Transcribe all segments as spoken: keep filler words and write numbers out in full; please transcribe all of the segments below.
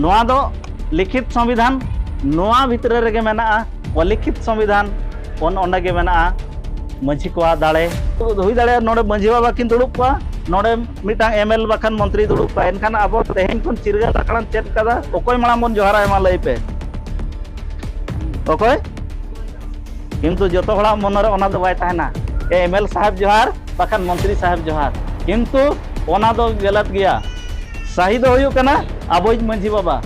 ᱱᱚᱣᱟ ᱫᱚ ᱞᱤᱠᱷᱤᱛ ᱥᱚᱝᱵᱤᱫᱷᱟᱱ, ᱱᱚᱣᱟ ᱵᱷᱤᱛᱨᱤ ᱨᱮᱜᱮ ᱢᱮᱱᱟᱜᱼᱟ ᱚᱞᱤᱠᱷᱤᱛ ᱥᱚᱝᱵᱤᱫᱷᱟᱱ᱾ ᱚᱱ ᱚᱸᱰᱮ ᱜᱮ ᱢᱮᱱᱟᱜᱼᱟ ᱢᱟᱹᱡᱷᱤ ᱠᱚᱣᱟᱜ ᱫᱟᱲᱮ᱾ ᱦᱩᱭ ᱫᱟᱲᱮᱭᱟᱜᱼᱟ ᱱᱚᱰᱮ ᱢᱟᱹᱡᱷᱤ ᱵᱟᱵᱟ ᱠᱤᱱ ᱫᱩᱲᱩᱵ ᱠᱚᱜᱼᱟ, ᱱᱚᱰᱮ ᱢᱤᱫᱴᱟᱝ ᱮᱢ ᱮᱞ ᱵᱟᱠᱷᱟᱱ ᱢᱚᱱᱛᱨᱤ ᱫᱩᱲᱩᱵ ᱠᱚᱜᱼᱟ᱾ ᱮᱱᱠᱷᱟᱱ ᱟᱵᱚ ᱛᱮᱦᱮᱧ ᱠᱷᱚᱱ ᱪᱤᱨᱜᱟᱹᱞ ᱟᱠᱷᱲᱟᱢ ᱪᱮᱫ ᱠᱟᱫᱟ, ᱚᱠᱚᱭ ᱢᱟᱲᱟᱝ ᱵᱚᱱ ᱡᱚᱦᱟᱨᱟᱭ ᱢᱟ ᱞᱟᱹᱭ ᱯᱮ? ᱚᱠᱚᱭ? ᱠᱤᱱᱛᱩ ᱡᱚᱛᱚ ᱦᱚᱲᱟᱜ ᱢᱚᱱᱮᱨᱮ ᱚᱱᱟ ᱫᱚ ᱵᱟᱭ ᱛᱟᱦᱮᱱᱟ, ᱮ ᱮᱢ ᱮᱞ ᱥᱟᱦᱮᱵᱽ ᱡᱚᱦᱟᱨ ᱵᱟᱠᱷᱟᱱ ᱢᱚᱱᱛᱨᱤ ᱥᱟᱦᱮᱵᱽ ᱡᱚᱦᱟᱨ, ᱠᱤᱱᱛᱩ ᱚᱱᱟ ᱫᱚ ᱜᱟᱞᱟᱛ ᱜᱮᱭᱟ᱾ ᱥᱟᱹᱦᱤ ᱫᱚ ᱦᱩᱭᱩᱜ ᱠᱟᱱᱟ ᱟᱵᱚᱭᱤᱡ ᱢᱟᱹᱡᱷᱤ ᱵᱟᱵᱟ,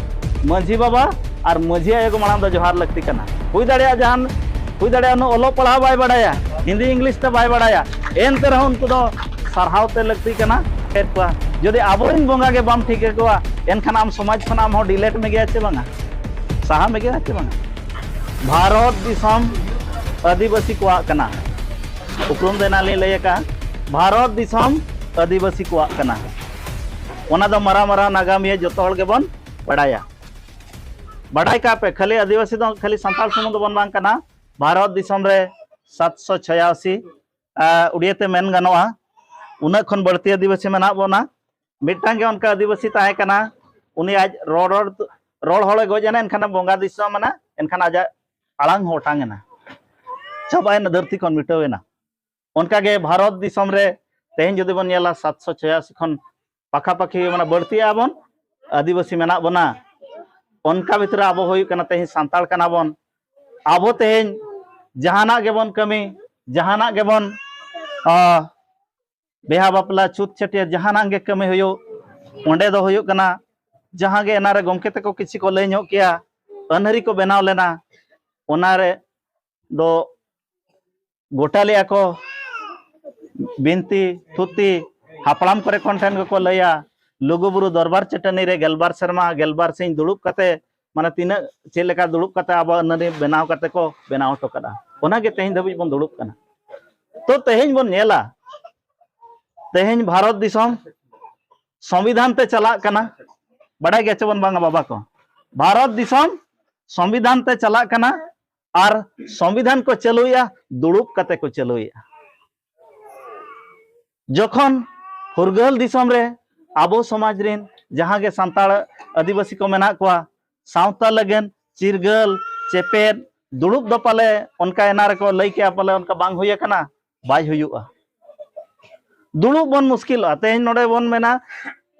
ᱢᱟᱹᱡᱷᱤ ᱵᱟᱵᱟ ᱟᱨ ᱢᱟᱹᱡᱷᱤ ᱟᱭᱳ ᱜᱮ ᱢᱟᱲᱟᱝ ᱫᱚ ᱡᱚᱦᱟᱨ ᱞᱟᱹᱠᱛᱤ ᱠᱟᱱᱟ᱾ ᱦᱩᱭ ᱫᱟᱲᱮᱭᱟᱜᱼᱟ ᱡᱟᱦᱟᱱ, ᱦᱩᱭ ᱫᱟᱲᱮᱭᱟᱜᱼᱟ ᱩᱱᱟᱹᱜ ᱚᱞᱚᱜ ᱯᱟᱲᱦᱟᱣ ᱵᱟᱭ ᱵᱟᱲᱟᱭᱟ, ᱦᱤᱱᱫᱤ ᱤᱝᱞᱤᱥ ᱛᱮ ᱵᱟᱭ ᱵᱟᱲᱟᱭᱟ, ᱮᱱᱛᱮ ᱨᱮᱦᱚᱸ ᱩᱱᱠᱩ ᱫᱚ ᱥᱟᱨᱦᱟᱣ ᱛᱮ ᱞᱟᱹᱠᱛᱤ ᱠᱟᱱᱟ᱾ ᱮᱫ ᱠᱚᱣᱟ᱾ ᱡᱩᱫᱤ ᱟᱵᱚᱨᱮᱱ ᱵᱚᱸᱜᱟ ᱜᱮ ᱵᱟᱢ ᱴᱷᱤᱠᱟᱹ ᱠᱚᱣᱟ, ᱮᱱᱠᱷᱟᱱ ᱟᱢ ᱥᱚᱢᱟᱡᱽ ᱠᱷᱚᱱ ᱟᱢ ᱦᱚᱸ ᱰᱤᱞᱮᱴ ᱢᱮᱜᱮᱭᱟ ᱪᱮ ᱵᱟᱝᱟ? ᱥᱟᱦᱟ ᱢᱮᱜᱮᱭᱟ ᱪᱮ ᱵᱟᱝᱟ? ᱵᱷᱟᱨᱚᱛ ᱫᱤᱥᱚᱢ ᱟᱹᱫᱤᱵᱟᱹᱥᱤ ᱠᱚᱣᱟᱜ ᱠᱟᱱᱟ᱾ ᱩᱯᱨᱩᱢ ᱫᱚ ᱮᱱᱟᱝ ᱞᱤᱧ ᱞᱟᱹᱭ ᱟᱠᱟᱫ, ᱵᱷᱟᱨᱚᱛ ᱫᱤᱥᱚᱢ ᱟᱹᱫᱤᱵᱟᱹᱥᱤ ᱠᱚᱣᱟᱜ ᱠᱟᱱᱟ᱾ ᱚᱱᱟ ᱫᱚ ᱢᱟᱨᱟᱝ ᱢᱟᱨᱟᱝ ᱱᱟᱜᱟᱢᱤᱭᱟᱹ ᱡᱚᱛᱚ ᱦᱚᱲ ᱜᱮᱵᱚᱱ ᱵᱟᱲᱟᱭᱟ᱾ ᱵᱟᱲᱟᱭ ᱠᱟᱜ ᱯᱮ, ᱠᱷᱟᱹᱞᱤ ᱟᱹᱫᱤᱵᱟᱹᱥᱤ ᱫᱚ ᱠᱷᱟᱹᱞᱤ ᱥᱟᱱᱛᱟᱲ ᱥᱩᱢᱩᱝ ᱫᱚᱵᱚᱱ ᱵᱟᱝ ᱠᱟᱱᱟ᱾ ᱵᱷᱟᱨᱚᱛ ᱫᱤᱥᱚᱢ ᱨᱮ ᱥᱟᱛᱥᱚ ᱪᱷᱚᱭᱟᱥᱤ, ᱟᱨ ᱩᱲᱤᱭᱟᱹ ᱛᱮ ᱢᱮᱱ ᱜᱟᱱᱚᱜᱼᱟ, ᱩᱱᱟᱹᱜ ᱠᱷᱚᱱ ᱵᱟᱹᱲᱛᱤ ᱟᱹᱫᱤᱵᱟᱹᱥᱤ ᱢᱮᱱᱟᱜ ᱵᱚᱱᱟ᱾ ᱢᱤᱫᱴᱟᱝ ᱜᱮ ᱚᱱᱠᱟ ᱟᱹᱫᱤᱵᱟᱹᱥᱤ ᱛᱟᱦᱮᱸ ᱠᱟᱱᱟ, ᱩᱱᱤ ᱟᱡ ᱨᱚᱲ ᱨᱚᱲ ᱨᱚᱲ ᱦᱚᱲᱮ ᱜᱚᱡ ᱮᱱᱟ, ᱮᱱᱠᱷᱟᱱ ᱵᱚᱸᱜᱟ ᱫᱤᱥᱚᱢ ᱮᱱᱟ, ᱮᱱᱠᱷᱟᱱ ᱟᱡᱟᱜ ᱟᱲᱟᱝ ᱦᱚᱸ ᱚᱴᱟᱝ ᱮᱱᱟ, ᱪᱟᱵᱟᱭᱮᱱᱟ, ᱫᱷᱟᱹᱨᱛᱤ ᱠᱷᱚᱱ ᱢᱤᱴᱟᱹᱣ ᱮᱱᱟ᱾ ᱚᱱᱠᱟᱜᱮ ᱵᱷᱟᱨᱚᱛ ᱫᱤᱥᱚᱢ ᱨᱮ ᱛᱮᱦᱮᱧ ᱡᱩᱫᱤ ᱵᱚᱱ ᱧᱮᱞᱟ, ᱥᱟᱛᱥᱚ ᱪᱷᱚᱭᱟᱥᱤ ᱠᱷᱚᱱ ᱯᱟᱠᱷᱟ ᱯᱟᱠᱷᱤ ᱢᱟᱱᱮ ᱵᱟᱹᱲᱛᱤᱜᱼᱟ ᱵᱚᱱ, ᱟᱹᱫᱤᱵᱟᱹᱥᱤ ᱢᱮᱱᱟᱜ ᱵᱚᱱᱟ᱾ ᱚᱱᱠᱟ ᱵᱷᱤᱛᱨᱤ ᱨᱮ ᱟᱵᱚ ᱦᱩᱭᱩᱜ ᱠᱟᱱᱟ ᱛᱮᱦᱮᱧ ᱥᱟᱱᱛᱟᱲ ᱠᱟᱱᱟ ᱵᱚᱱ᱾ ᱟᱵᱚ ᱛᱮᱦᱮᱧ ᱡᱟᱦᱟᱱᱟᱜ ᱜᱮᱵᱚᱱ ᱠᱟᱹᱢᱤ, ᱡᱟᱦᱟᱱᱟᱜ ᱜᱮᱵᱚᱱ, ᱟ, ᱵᱤᱦᱟ ᱵᱟᱯᱞᱟ, ᱪᱷᱩᱛ ᱪᱷᱟᱹᱴᱭᱟᱹᱨ, ᱡᱟᱦᱟᱱᱟᱜ ᱜᱮ ᱠᱟᱹᱢᱤ ᱦᱩᱭᱩᱜ, ᱚᱸᱰᱮ ᱫᱚ ᱦᱩᱭᱩᱜ ᱠᱟᱱᱟ, ᱡᱟᱦᱟᱸ ᱜᱮ ᱮᱱᱟᱨᱮ ᱜᱚᱢᱠᱮ ᱛᱟᱠᱚ ᱠᱤᱪᱷᱩ ᱠᱚ ᱞᱟᱹᱭ ᱧᱚᱜ ᱠᱮᱭᱟ, ᱟᱹᱱᱟᱹᱨᱤ ᱠᱚ ᱵᱮᱱᱟᱣ ᱞᱮᱱᱟ, ᱚᱱᱟᱨᱮ ᱫᱚ ᱜᱚᱴᱟ ᱞᱮᱜᱼᱟ ᱠᱚ, ᱵᱤᱱᱛᱤ ᱛᱷᱩᱛᱤ ᱦᱟᱯᱲᱟᱢ ᱠᱚᱨᱮ ᱠᱷᱚᱱ ᱴᱷᱮᱱ ᱜᱮᱠᱚ ᱞᱟᱹᱭᱟ, ᱞᱩᱜᱩᱵᱩᱨᱩ ᱫᱚᱨᱵᱟᱨ ᱪᱟᱹᱴᱟᱹᱱᱤ ᱨᱮ ᱜᱮᱞᱵᱟᱨ ᱥᱮᱨᱢᱟ ᱜᱮᱞᱵᱟᱨ ᱥᱤᱧ ᱫᱩᱲᱩᱵ ᱠᱟᱛᱮ, ᱢᱟᱱᱮ ᱛᱤᱱᱟᱹᱜ ᱪᱮᱫ ᱞᱮᱠᱟ ᱫᱩᱲᱩᱵ ᱠᱟᱛᱮ ᱟᱵᱚ ᱟᱹᱱᱟᱹᱨᱤ ᱵᱮᱱᱟᱣ ᱠᱟᱛᱮ ᱠᱚ ᱵᱮᱱᱟᱣ ᱦᱚᱴᱚ ᱠᱟᱫᱟ, ᱚᱱᱟᱜᱮ ᱛᱮᱦᱮᱧ ᱫᱷᱟᱹᱵᱤᱡ ᱵᱚᱱ ᱫᱩᱲᱩᱵ ᱠᱟᱱᱟ᱾ ᱛᱚ ᱛᱮᱦᱮᱧ ᱵᱚᱱ ᱧᱮᱞᱟ, ᱛᱮᱦᱮᱧ ᱵᱷᱟᱨᱚᱛ ᱫᱤᱥᱚᱢ ᱥᱚᱝᱵᱤᱫᱷᱟᱱ ᱛᱮ ᱪᱟᱞᱟᱜ ᱠᱟᱱᱟ, ᱵᱟᱰᱟᱭ ᱜᱮᱭᱟ ᱪᱮ ᱵᱚᱱ ᱵᱟᱝᱟ ᱵᱟᱵᱟ ᱠᱚ? ᱵᱷᱟᱨᱚᱛ ᱫᱤᱥᱚᱢ ᱥᱚᱝᱵᱤᱫᱷᱟᱱ ᱛᱮ ᱪᱟᱞᱟᱜ ᱠᱟᱱᱟ, ᱟᱨ ᱥᱚᱝᱵᱤᱫᱷᱟᱱ ᱠᱚ ᱪᱟᱹᱞᱩᱭᱮᱜᱼᱟ, ᱫᱩᱲᱩᱵ ᱠᱟᱛᱮ ᱠᱚ ᱪᱟᱹᱞᱩᱭᱮᱜᱼᱟ᱾ ᱡᱚᱠᱷᱚᱱ ᱯᱷᱩᱨᱜᱟᱹᱞ ᱫᱤᱥᱚᱢ ᱨᱮ ᱟᱵᱚ ᱥᱚᱢᱟᱡᱽ ᱨᱮᱱ ᱡᱟᱦᱟᱸ ᱜᱮ ᱥᱟᱱᱛᱟᱲ ᱟᱹᱫᱤᱵᱟᱹᱥᱤ ᱠᱚ ᱢᱮᱱᱟᱜ ᱠᱚᱣᱟ, ᱥᱟᱶᱛᱟ ᱞᱟᱹᱜᱤᱫ ᱪᱤᱨᱜᱟᱹᱞ ᱪᱮᱯᱮᱫ ᱫᱩᱲᱩᱵ ᱫᱚ ᱯᱟᱞᱮ ᱚᱱᱠᱟ ᱮᱱᱟ ᱨᱮᱠᱚ ᱞᱟᱹᱭ ᱠᱮᱜᱼᱟ, ᱯᱟᱞᱮ ᱚᱱᱠᱟ ᱵᱟᱝ ᱦᱩᱭ ᱟᱠᱟᱱᱟ, ᱵᱟᱭ ᱦᱩᱭᱩᱜᱼᱟ᱾ ᱫᱩᱲᱩᱵ ᱵᱚᱱ ᱢᱩᱥᱠᱤᱞᱚᱜᱼᱟ᱾ ᱛᱮᱦᱮᱧ ᱱᱚᱰᱮ ᱵᱚᱱ ᱢᱮᱱᱟ,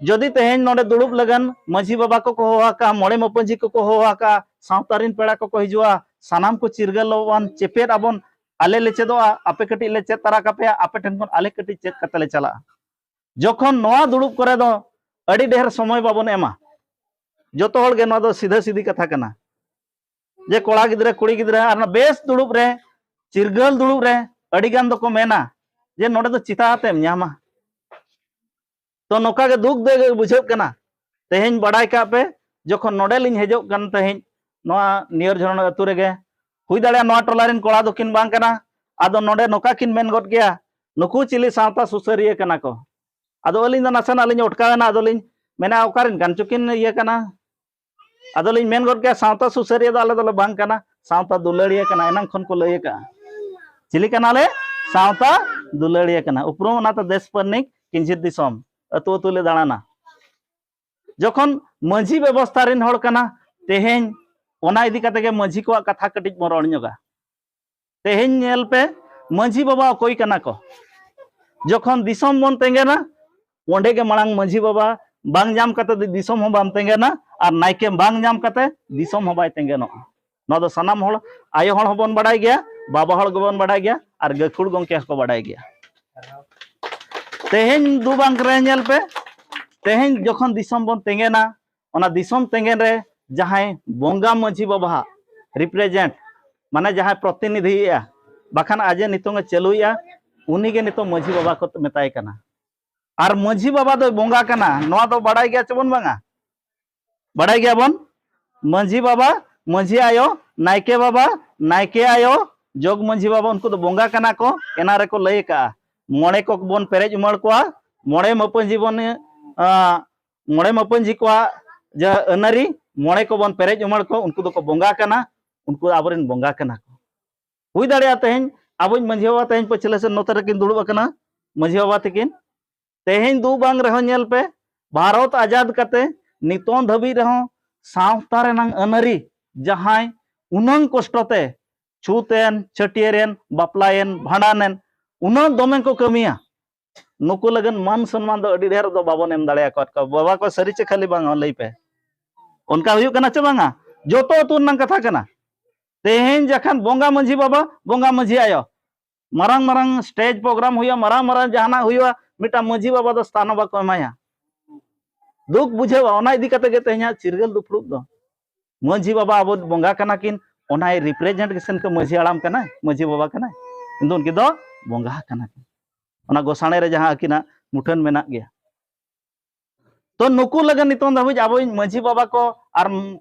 ᱡᱩᱫᱤ ᱛᱮᱦᱮᱧ ᱱᱚᱰᱮ ᱫᱩᱲᱩᱵ ᱞᱟᱹᱜᱤᱫ ᱢᱟᱹᱡᱷᱤ ᱵᱟᱵᱟ ᱠᱚᱠᱚ ᱦᱚᱦᱚ ᱟᱠᱟᱫᱼᱟ, ᱢᱚᱬᱮ ᱢᱟᱹᱯᱟᱹᱡᱷᱤ ᱠᱚᱠᱚ ᱦᱚᱦᱚ ᱟᱠᱟᱫᱼᱟ, ᱥᱟᱶᱛᱟ ᱨᱤᱱ ᱯᱮᱲᱟ ᱠᱚᱠᱚ ᱦᱤᱡᱩᱜᱼᱟ, ᱥᱟᱱᱟᱢ ᱠᱚ ᱪᱤᱨᱜᱟᱹᱞᱚᱜ ᱟᱵᱚᱱ, ᱪᱮᱯᱮᱫ ᱟᱵᱚᱱ, ᱟᱞᱮ ᱞᱮ ᱪᱮᱫᱚᱜᱼᱟ, ᱟᱯᱮ ᱠᱟᱹᱴᱤᱡ ᱞᱮ ᱪᱮᱫ ᱛᱟᱨᱟ ᱠᱟᱯᱮᱭᱟ, ᱟᱯᱮ ᱴᱷᱮᱱ ᱠᱷᱚᱱ ᱟᱞᱮ ᱠᱟᱹᱴᱤᱡ ᱪᱮᱫ ᱠᱟᱛᱮ ᱞᱮ ᱪᱟᱞᱟᱜᱼᱟ᱾ ᱡᱚᱠᱷᱚᱱ ᱱᱚᱣᱟ ᱫᱩᱲᱩᱵ ᱠᱚᱨᱮ ᱫᱚ ᱟᱹᱰᱤ ᱰᱷᱮᱨ ᱥᱚᱢᱚᱭ ᱵᱟᱵᱚᱱ ᱮᱢᱟ, ᱡᱚᱛᱚ ᱦᱚᱲ ᱜᱮ ᱱᱚᱣᱟ ᱫᱚ ᱥᱤᱫᱷᱟᱹ ᱥᱤᱫᱷᱤ ᱠᱟᱛᱷᱟ ᱠᱟᱱᱟ᱾ ᱡᱮ ᱠᱚᱲᱟ ᱜᱤᱫᱽᱨᱟᱹ, ᱠᱩᱲᱤ ᱜᱤᱫᱽᱨᱟᱹ, ᱟᱨ ᱚᱱᱟ ᱵᱮᱥ ᱫᱩᱲᱩᱵ ᱨᱮ, ᱪᱤᱨᱜᱟᱹᱞ ᱫᱩᱲᱩᱵ ᱨᱮ ᱟᱹᱰᱤ ᱜᱟᱱ ᱫᱚᱠᱚ ᱢᱮᱱᱟ ᱡᱮ ᱱᱚᱰᱮ ᱫᱚ ᱪᱤᱛᱟ ᱟᱛᱮᱢ ᱧᱟᱢᱟ᱾ ᱛᱚ ᱱᱚᱝᱠᱟ ᱜᱮ ᱫᱩᱠ ᱫᱚ ᱵᱩᱡᱷᱟᱹᱜ ᱠᱟᱱᱟ᱾ ᱛᱮᱦᱮᱧ ᱵᱟᱰᱟᱭ ᱠᱟᱜ ᱯᱮ, ᱡᱚᱠᱷᱚᱱ ᱱᱚᱰᱮ ᱞᱤᱧ ᱦᱮᱡᱚᱜ ᱠᱟᱱ ᱛᱟᱦᱮᱸᱫ ᱱᱚᱣᱟ ᱱᱤᱭᱚᱨ ᱡᱷᱚᱨᱚᱱ ᱟᱹᱛᱩ ᱨᱮᱜᱮ, ᱦᱩᱭ ᱫᱟᱲᱮᱭᱟᱜᱼᱟ ᱱᱚᱣᱟ ᱴᱚᱞᱟ ᱨᱮᱱ ᱠᱚᱲᱟ ᱫᱚᱠᱤᱱ ᱵᱟᱝ ᱠᱟᱱᱟ, ᱟᱫᱚ ᱱᱚᱰᱮ ᱱᱚᱝᱠᱟ ᱠᱤᱱ ᱢᱮᱱ ᱜᱚᱫ ᱜᱮᱭᱟ, "ᱱᱩᱠᱩ ᱪᱤᱞᱤ ᱥᱟᱶᱛᱟ ᱥᱩᱥᱟᱹᱨᱤᱭᱟᱹ ᱠᱟᱱᱟ ᱠᱚ?" ᱟᱫᱚ ᱟᱹᱞᱤᱧ ᱫᱚ ᱱᱟᱥᱮᱱᱟᱜ ᱞᱤᱧ ᱚᱴᱠᱟᱣ ᱮᱱᱟ, ᱟᱫᱚᱞᱤᱧ ᱢᱮᱱᱟ, "ᱚᱠᱟᱨᱮᱱ ᱠᱟᱱ ᱪᱚᱠᱤᱱ ᱤᱭᱟᱹ ᱠᱟᱱᱟ?" ᱟᱫᱚᱞᱤᱧ ᱢᱮᱱ ᱜᱚᱫ ᱠᱮᱭᱟ, "ᱥᱟᱶᱛᱟ ᱥᱩᱥᱟᱹᱨᱤᱭᱟᱹ ᱫᱚ ᱟᱞᱮ ᱫᱚᱞᱮ ᱵᱟᱝ ᱠᱟᱱᱟ, ᱥᱟᱶᱛᱟ ᱫᱩᱞᱟᱹᱲᱤᱭᱟᱹ ᱠᱟᱱᱟ, ᱮᱱᱟᱝ ᱠᱷᱚᱱ ᱠᱚ ᱞᱟᱹᱭ ᱟᱠᱟᱜᱼᱟ᱾ ᱪᱤᱞᱤ ᱠᱟᱱᱟᱞᱮ? ᱥᱟᱶᱛᱟ ᱫᱩᱞᱟᱹᱲᱤᱭᱟᱹ ᱠᱟᱱᱟ, ᱩᱯᱨᱩᱢ ᱚᱱᱟᱛᱮ ᱫᱮᱥ ᱯᱟᱨᱱᱤᱠ ᱠᱤᱧᱡᱷᱤᱛ ᱫᱤᱥᱚᱢ, ᱟᱹᱛᱩ ᱟᱹᱛᱩ ᱞᱮ ᱫᱟᱬᱟᱱᱟ᱾" ᱡᱚᱠᱷᱚᱱ ᱢᱟᱹᱡᱷᱤ ᱵᱮᱵᱚᱥᱛᱷᱟ ᱨᱮᱱ ᱦᱚᱲ ᱠᱟᱱᱟ, ᱛᱮᱦᱮᱧ ᱚᱱᱟ ᱤᱫᱤ ᱠᱟᱛᱮ ᱜᱮ ᱢᱟᱹᱡᱷᱤ ᱠᱚᱣᱟᱜ ᱠᱟᱛᱷᱟ ᱠᱟᱹᱴᱤᱡ ᱵᱚᱱ ᱨᱚᱲ ᱧᱚᱜᱟ᱾ ᱛᱮᱦᱮᱧ ᱧᱮᱞ ᱯᱮ, ᱢᱟᱹᱡᱷᱤ ᱵᱟᱵᱟ ᱚᱠᱚᱭ ᱠᱟᱱᱟ ᱠᱚ? ᱡᱚᱠᱷᱚᱱ ᱫᱤᱥᱚᱢ ᱵᱚᱱ ᱛᱮᱸᱜᱮᱱᱟ, ᱚᱸᱰᱮ ᱜᱮ ᱢᱟᱲᱟᱝ ᱢᱟᱹᱡᱷᱤ ᱵᱟᱵᱟ ᱵᱟᱝ ᱧᱟᱢ ᱠᱟᱛᱮ ᱫᱤ-, ᱫᱤᱥᱚᱢ ᱦᱚᱸ ᱵᱟᱢ ᱛᱮᱸᱜᱮᱱᱟ, ᱟᱨ ᱱᱟᱭᱠᱮ ᱵᱟᱝ ᱧᱟᱢ ᱠᱟᱛᱮ ᱫᱤᱥᱚᱢ ᱦᱚᱸ ᱵᱟᱭ ᱛᱮᱸᱜᱮᱱᱚᱜᱼᱟ᱾ ᱱᱚᱣᱟ ᱫᱚ ᱥᱟᱱᱟᱢ ᱦᱚᱲ, ᱟᱭᱳ ᱦᱚᱲ ᱦᱚᱸᱵᱚᱱ ᱵᱟᱰᱟᱭ ᱜᱮᱭᱟ, ᱵᱟᱵᱟ ᱦᱚᱲ ᱜᱮᱵᱚᱱ ᱵᱟᱰᱟᱭ ᱜᱮᱭᱟ, ᱟᱨ ᱜᱟᱹᱠᱷᱩᱲ ᱜᱚᱢᱠᱮ ᱦᱚᱸᱠᱚ ᱵᱟᱰᱟᱭ ᱜᱮᱭᱟ᱾ ᱛᱮᱦᱮᱧ ᱫᱩ ᱵᱟᱝ ᱨᱮ ᱧᱮᱞ ᱯᱮ, ᱛᱮᱦᱮᱧ ᱡᱚᱠᱷᱚᱱ ᱫᱤᱥᱚᱢ ᱵᱚᱱ ᱛᱮᱸᱜᱮᱱᱟ, ᱚᱱᱟ ᱫᱤᱥᱚᱢ ᱛᱮᱸᱜᱮᱱ ᱨᱮ ᱡᱟᱦᱟᱸᱭ ᱵᱚᱸᱜᱟ ᱢᱟᱹᱡᱷᱤ ᱵᱟᱵᱟᱣᱟᱜ represent, ᱢᱟᱱᱮ ᱡᱟᱦᱟᱸᱭ ᱯᱨᱚᱛᱤᱱᱤᱫᱷᱤᱭᱮᱜᱼᱟ, ᱵᱟᱠᱷᱟᱱ ᱟᱡᱮ ᱱᱤᱛᱚᱝ ᱮ ᱪᱟᱹᱞᱩᱭᱮᱜᱼᱟ, ᱩᱱᱤᱜᱮ ᱱᱤᱛᱚᱝ ᱢᱟᱹᱡᱷᱤ ᱵᱟᱵᱟ ᱠᱚ ᱢᱮᱛᱟᱭ ᱠᱟᱱᱟ᱾ ᱟᱨ ᱢᱟᱹᱡᱷᱤ ᱵᱟᱵᱟ ᱫᱚᱭ ᱵᱚᱸᱜᱟ ᱠᱟᱱᱟ, ᱱᱚᱣᱟ ᱫᱚ ᱵᱟᱲᱟᱭ ᱜᱮᱭᱟ ᱪᱮᱵᱚᱱ ᱵᱟᱝᱟ? ᱵᱟᱲᱟᱭ ᱜᱮᱭᱟᱵᱚᱱ, ᱢᱟᱹᱡᱷᱤ ᱵᱟᱵᱟ, ᱢᱟᱹᱡᱷᱤ ᱟᱭᱳ, ᱱᱟᱭᱠᱮ ᱵᱟᱵᱟ, ᱱᱟᱭᱠᱮ ᱟᱭᱳ, ᱡᱚᱜᱽ ᱢᱟᱹᱡᱷᱤ ᱵᱟᱵᱟ, ᱩᱱᱠᱩ ᱫᱚ ᱵᱚᱸᱜᱟ ᱠᱟᱱᱟ ᱠᱚ᱾ ᱮᱱᱟ ᱨᱮᱠᱚ ᱞᱟᱹᱭ ᱟᱠᱟᱜᱼᱟ, ᱢᱚᱬᱮ ᱠᱚᱵᱚᱱ ᱯᱮᱨᱮᱡ ᱩᱢᱟᱹᱲ ᱠᱚᱣᱟ, ᱢᱚᱬᱮ ᱢᱟᱹᱯᱟᱹᱧᱡᱷᱤ ᱵᱚᱱ, ᱟ, ᱢᱚᱬᱮ ᱢᱟᱹᱯᱟᱹᱧᱡᱷᱤ ᱠᱚᱣᱟᱜ ᱡᱟᱦᱟᱸ ᱟᱹᱱᱟᱹᱨᱤ, ᱢᱚᱬᱮ ᱠᱚᱵᱚᱱ ᱯᱮᱨᱮᱡ ᱩᱢᱟᱹᱲ ᱠᱚ, ᱩᱱᱠᱩ ᱫᱚᱠᱚ ᱵᱚᱸᱜᱟ ᱠᱟᱱᱟ, ᱩᱱᱠᱩ ᱟᱵᱚᱨᱮᱱ ᱵᱚᱸᱜᱟ ᱠᱟᱱᱟ ᱠᱚ᱾ ᱦᱩᱭ ᱫᱟᱲᱮᱭᱟᱜᱼᱟ ᱛᱮᱦᱮᱧ ᱟᱵᱚᱧ ᱢᱟᱹᱡᱷᱤ ᱵᱟᱵᱟ ᱛᱮᱦᱮᱧ ᱯᱟᱹᱪᱷᱞᱟᱹ ᱥᱮᱫ ᱱᱚᱛᱮ ᱨᱮᱠᱤᱱ ᱫᱩᱲᱩᱵ ᱟᱠᱟᱱᱟ, ᱢᱟᱹᱡᱷᱤ ᱵᱟᱵᱟ ᱛᱟᱹᱠᱤᱱ᱾ ᱛᱮᱦᱮᱧ ᱫᱩ ᱵᱟᱝ ᱨᱮᱦᱚᱸ ᱧᱮᱞ ᱯᱮ, ᱵᱷᱟᱨᱚᱛ ᱟᱡᱟᱫ ᱠᱟᱛᱮ ᱱᱤᱛᱚᱝ ᱫᱷᱟᱹᱵᱤᱡ ᱨᱮᱦᱚᱸ ᱥᱟᱶᱛᱟ ᱨᱮᱱᱟᱝ ᱟᱹᱱᱟᱹᱨᱤ ᱡᱟᱦᱟᱸᱭ ᱩᱱᱟᱹᱝ ᱠᱚᱥᱴᱚ ᱛᱮ ᱪᱷᱩᱛ ᱮᱱ, ᱪᱷᱟᱹᱴᱭᱟᱹᱨ ᱮᱱ, ᱵᱟᱯᱞᱟᱭᱮᱱ, ᱵᱷᱟᱸᱰᱟᱱᱮᱱ, ᱩᱱᱟᱹᱜ ᱫᱚᱢᱮ ᱠᱚ ᱠᱟᱹᱢᱤᱭᱟ᱾ ᱱᱩᱠᱩ ᱞᱟᱹᱜᱤᱫ ᱢᱟᱱ ᱥᱚᱱᱢᱟᱱ ᱫᱚ ᱟᱹᱰᱤ ᱰᱷᱮᱨ ᱫᱚ ᱵᱟᱵᱚᱱ ᱮᱢ ᱫᱟᱲᱮ ᱟᱠᱟᱫ ᱠᱚᱣᱟ᱾ ᱵᱟᱵᱟ ᱠᱚ, ᱥᱟᱹᱨᱤ ᱪᱮ ᱠᱷᱟᱹᱞᱤ ᱵᱟᱝ, ᱞᱟᱹᱭ ᱯᱮ᱾ ᱚᱱᱠᱟ ᱦᱩᱭᱩᱜ ᱠᱟᱱᱟ ᱪᱮ ᱵᱟᱝᱟ? ᱡᱚᱛᱚ ᱟᱹᱛᱩ ᱨᱮᱱᱟᱜ ᱠᱟᱛᱷᱟ ᱠᱟᱱᱟ᱾ ᱛᱮᱦᱮᱧ ᱡᱟᱠᱷᱟᱱ ᱵᱚᱸᱜᱟ ᱢᱟᱹᱡᱷᱤ ᱵᱟᱵᱟ, ᱵᱚᱸᱜᱟ ᱢᱟᱹᱡᱷᱤ ᱟᱭᱳ, ᱢᱟᱨᱟᱝ ᱢᱟᱨᱟᱝ stage program ᱦᱩᱭᱩᱜᱼᱟ, ᱢᱟᱨᱟᱝ ᱢᱟᱨᱟᱝ ᱡᱟᱦᱟᱱᱟᱜ ᱦᱩᱭᱩᱜᱼᱟ, ᱢᱤᱫᱴᱟᱝ ᱢᱟᱹᱡᱷᱤ ᱵᱟᱵᱟ ᱫᱚ ᱥᱛᱷᱟᱱ ᱦᱚᱸ ᱵᱟᱠᱚ ᱮᱢᱟᱭᱟ᱾ ᱫᱩᱠ ᱵᱩᱡᱷᱟᱹᱣᱟ᱾ ᱚᱱᱟ ᱤᱫᱤ ᱠᱟᱛᱮ ᱜᱮ ᱛᱮᱦᱮᱧᱟᱜ ᱪᱤᱨᱜᱟᱹᱞ ᱫᱩᱯᱲᱩᱵ ᱫᱚ᱾ ᱢᱟᱹᱡᱷᱤ ᱵᱟᱵᱟ ᱟᱵᱚ ᱵᱚᱸᱜᱟ ᱠᱟᱱᱟ ᱠᱤᱱ, ᱚᱱᱟᱭ representation ᱠᱚ ᱢᱟᱹᱡᱷᱤ ᱦᱟᱲᱟᱢ ᱠᱟᱱᱟᱭ, ᱢᱟᱹᱡᱷᱤ ᱵᱟᱵᱟ ᱠᱟᱱᱟᱭ, ᱠᱤᱱᱛᱩ ᱩᱱᱠᱤᱱ ᱫᱚ ᱵᱚᱸᱜᱟ ᱠᱟᱱᱟ ᱠᱤᱱ᱾ ᱚᱱᱟ ᱜᱚᱥᱟᱬᱮ ᱨᱮ ᱡᱟᱦᱟᱸ ᱟᱹᱠᱤᱱᱟᱜ ᱢᱩᱴᱷᱟᱹᱱ ᱢᱮᱱᱟᱜ ᱜᱮᱭᱟ᱾ ᱛᱚ ᱱᱩᱠᱩ ᱞᱟᱹᱜᱤᱫ ᱱᱤᱛᱚᱝ ᱫᱷᱟᱹᱵᱤᱡ ᱟᱵᱚ ᱢᱟᱹᱡᱷᱤ ᱵᱟᱵᱟ ᱠᱚ ᱟᱨ